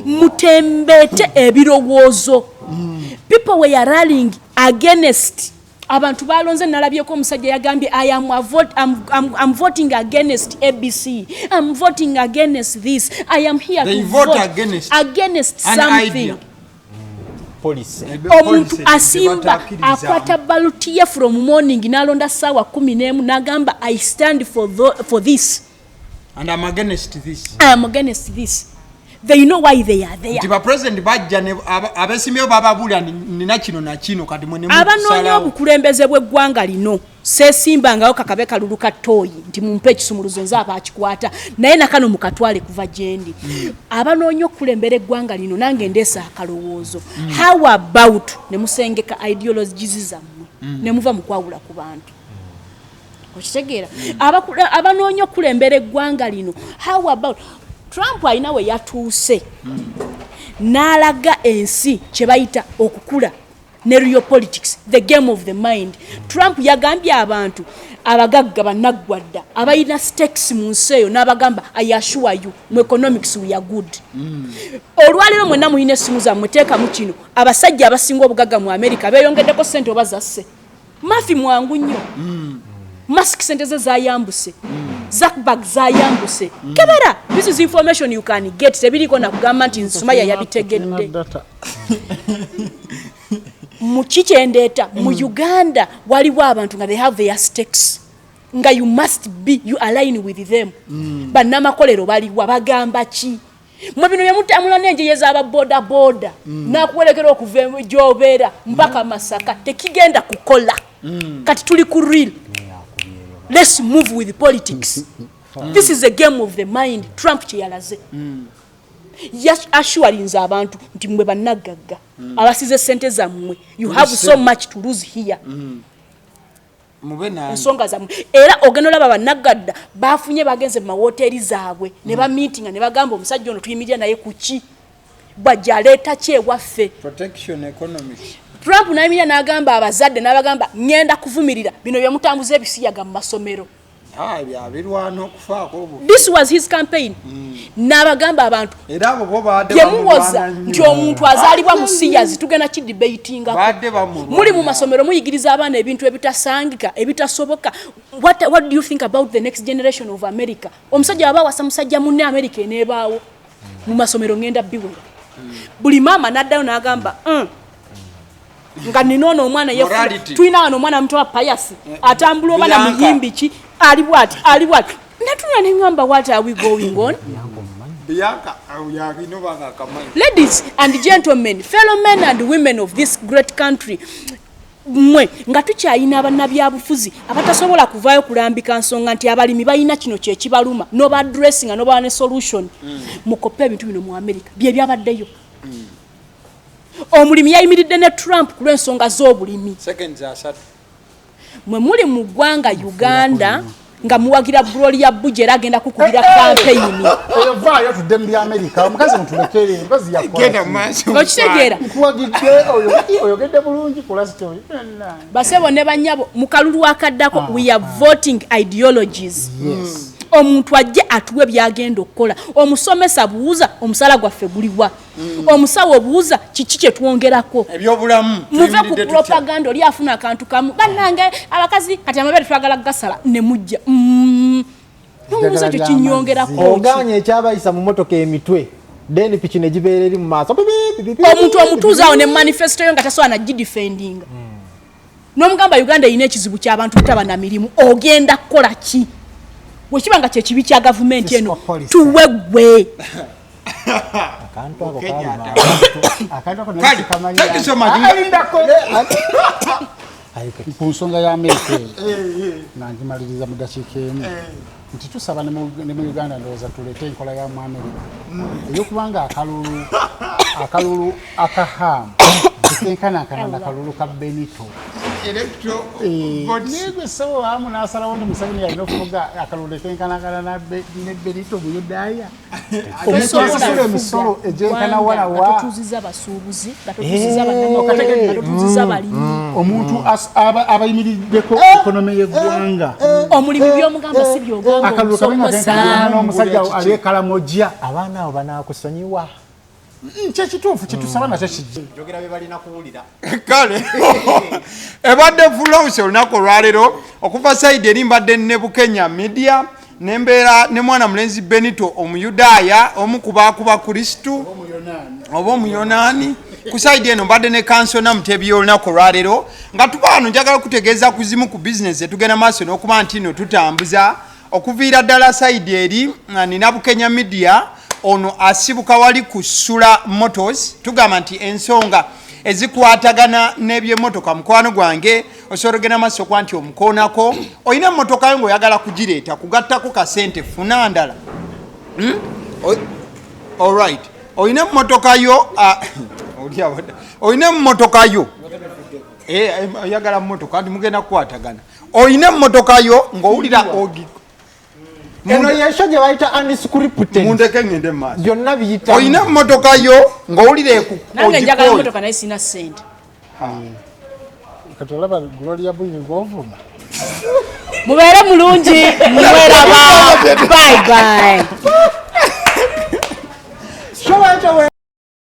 mutembeete ebirowoozo. People were rallying against abantu balonze. Nalabyeko omusajja yagambye, I am a vote, I'm voting against ABC, I'm voting against this, I am here They to vote vote against against an something. idea. Policy. Omuntu asimba akwata ballot ye from morning n'alonda saawa 11 n'agamba, "I stand for this and I'm against this." I am against this. They know why they are there. Nti bapresident bajja abesimbyewo bababuulira, nina kino na kino, kati mwe ne Abanoonya musalawo. obukulembeze bw'eggwanga lino, seesimbangayo kakabe kalulu ka ttooyi nti mumpe ekisumuluzo nze abakikwata, naye nakano mukatwale kuva gyendi. Abanoonya okukulembera eggwanga lino, nange ndeesa akalowoozo. How about ne musengeka ideologies zammwe ne muva mu kwawula ku bantu? Okitegeera? Abanoonya okukulembera eggwanga lino, how about Trump alina we yatuuse n'alaga ensi kye bayita okukula ne real politics, the game of the mind. Trump yagambye abantu abagagga bannaggwadda abalina stakes mu nsi eyo, n'abagamba, "I assure you, mu economics we are good." Olwaleero mwenna mulina essimu zammwe, teekamu kino: abasajja abasinga obugagga mu America beeyongeddeko ssente oba zasse? Mafi mwangu nnyo. Musk sente ze zayambuse, Zuckerberg zayambuse. Kebera, this is information you can get, tebiriko nakugamba nti Nsumaya yabitegedde. Data. Mu kikyendeeta mu Uganda waliwo abantu nga they have their stakes, nga you must be, you align with them. Bannamakolero baliwa? Bagamba ki? Mwe bino byemutambula n'enjeye z'ababoda boda nakuwerekera okuva gy'obeera mpaka Masaka, tekigenda kukola. Kati tuli ku real, let's move with politics. This is a game of the mind. Trump kyeyalaze, assurinze abantu nti mwe bannaggagga abasize sente zammwe, you have so much to lose here. Mube nange. Ensonga zammwe, era ogenda olaba bannaggadda bafunye, bagenze mu mawoteeri zaabwe ne bamiitinga ne bagamba, "Omusajja ono tuyimirira naye ku ki? Bwajja aleeta ki ewaffe?" Protection economics. Trump nayimirira n'agamba abazadde, n'abagamba, "Ŋŋenda kuvumirira bino byemutambuza ebisiyaga mu masomero." Ah, byabirwana okufaako obu. This was his campaign. N'abagamba abantu, Era abo bo baadde byemuwoza bamulwana nnyo. nti omuntu azaalibwa mu siyazi, tugenda kidebatingako. Baadde bamulwana. Muli mu masomero muyigiriza abaana ebintu ebitasangika, ebitasoboka. What do you think about the next generation of America? Omusajja aba awasa musajja munne, America eneebaawo? Mu masomero ngenda biwera. Buli maama n'addayo n'agamba, nga nina ono omwana yefuula." Morality. Tulina wano omwana muto wa Payasi atambula oba na Bianca. muyimbi ki, ali bwati, ali bwati, natuna neŋŋamba, what are we going on? Bianca yalina obanga akamanyi. Ladies and gentlemen, fellow men and women of this great country, mmwe nga tukyayina abannabyabufuzi abatasobola kuvaayo kulambika nsonga nti abalimi balina kino kyekibaluma, noba addressinga, noba ne solution, mukoppe ebintu bino mu America. Bye byabaddeyo. Omulimi yayimiridde ne Trump ku lw'ensonga z'obulimi. Seconds 30. Mwe muli mu ggwanga Uganda. Nga muwagira Gloria Bugie era agenda kukubira kampeyini. Eyo vaayo tudde mu by'Amerika, omukazi mutulekere, omukazi yakola Genda ki? mu maaso. Okitegeera? Nkuwagidde oyo, oyogedde bulungi ku last oyo. Basebo ne bannyabo, mu kalulu akaddako we are voting ideologies. Yes. Omuntu ajje atuwe by'agenda okukola. Omusomesa buuza omusala gwaffe guliwa, omusawo buuza kiki kye twongerako. Ebyobulamu Muve ku tuyimiridde tutya? propaganda. Oli afuna akantu kamu, bannange abakazi kati amabeere twagala kugasala ne mujja. Nomubuuza ekyo kinyongerako ki? Oganye ekyabayisa mu motoka emitwe, then piki ne gibeera eri mu maaso. Pipi, pipi, pipi. Omuntu omutuuze awo ne manifesto yo nga tasobola nagidefendinga, n'omugamba Uganda erina ekizibu ky'abantu butaba na mirimu, ogenda kukola ki? Bwekiba nga kyekibi kya gavumenti eno, Fiscal policy. tuwe gwe. Akantu ako Kenya kaluma. Akantu ako Kale, nali sikamanyi. thank you so much. Ah, lindako. Ayi, Ku nsonga ya Amerika eyo nga ngimaliriza mu dakiika emu, nti tusaba ne mu Uganda ndowooza tuleete enkola ya mu Amerika ey'okubanga akalulu akahaamu tekenkanankana nakalulu ka Benito. Electro votes. Naye gwe ssebo waamu n'asalawo nti Museveni alina okufuga, akalulu tekenkanankana ne Benito Buyudaaya. Omuntu Tosobola asasula emisolo kufuga egyenkana ggwanga nga walawa. totuuziza basuubuzi, nga totuuziza bannamawulire, nga totuuziza balimi. Omuntu abayimiriddeko economy y'eggwanga. Omulimu by'omugamba si byogamba Akalulu kabe nga omusomesa. kenkanankana n'omusajja aleekalamojja. Abaana abo banaakusonyiwa? Kyekituufu kyetusaba nakyo kijje. Njogera bye balina kuwulira. Kale, ebadde Full House olunaku olwaleero. Okuva side eri mbadde ne Bukenya Media, nembeera ne mwana mulenzi Benito Omuyudaaya, omu ku baakuba Kristu oba Omuyonaani. Ku side eno mbadde ne Kansona Mutebi. Olunaku olwaleero nga tuba wano, njagala kutegeeza ku zimu ku bizinesi etugenda maaso n'okuba nti no tutambuza okuviira ddala side eri nga nina Bukenya Media. Ono asibuka wali ku Sula Motors. Tugamba nti ensonga ezikwatagana n'ebyemotoka, mukwano gwange, osobola ogenda maaso okuba nti omukoonako. Olina emmotoka yo ng'oyagala kugireeta, kugattako kasente, funa ndala. Alright, olina emmotoka yo, oli olina emmotoka yo, oyagala mmotoka nti mugenda kukwatagana, olina emmotoka yo ng'owulira ogi Eno yensho gye bayita unscripted. Mundeke ngende mu maaso. Byonna biyita. Olina emmotoka yo ng'owulira Nange njagala ogikooye. emotoka naye sina ssente. Kati olaba Gloria Buyi gwovuma. Mubeere mulungi, mweraba, bye bye.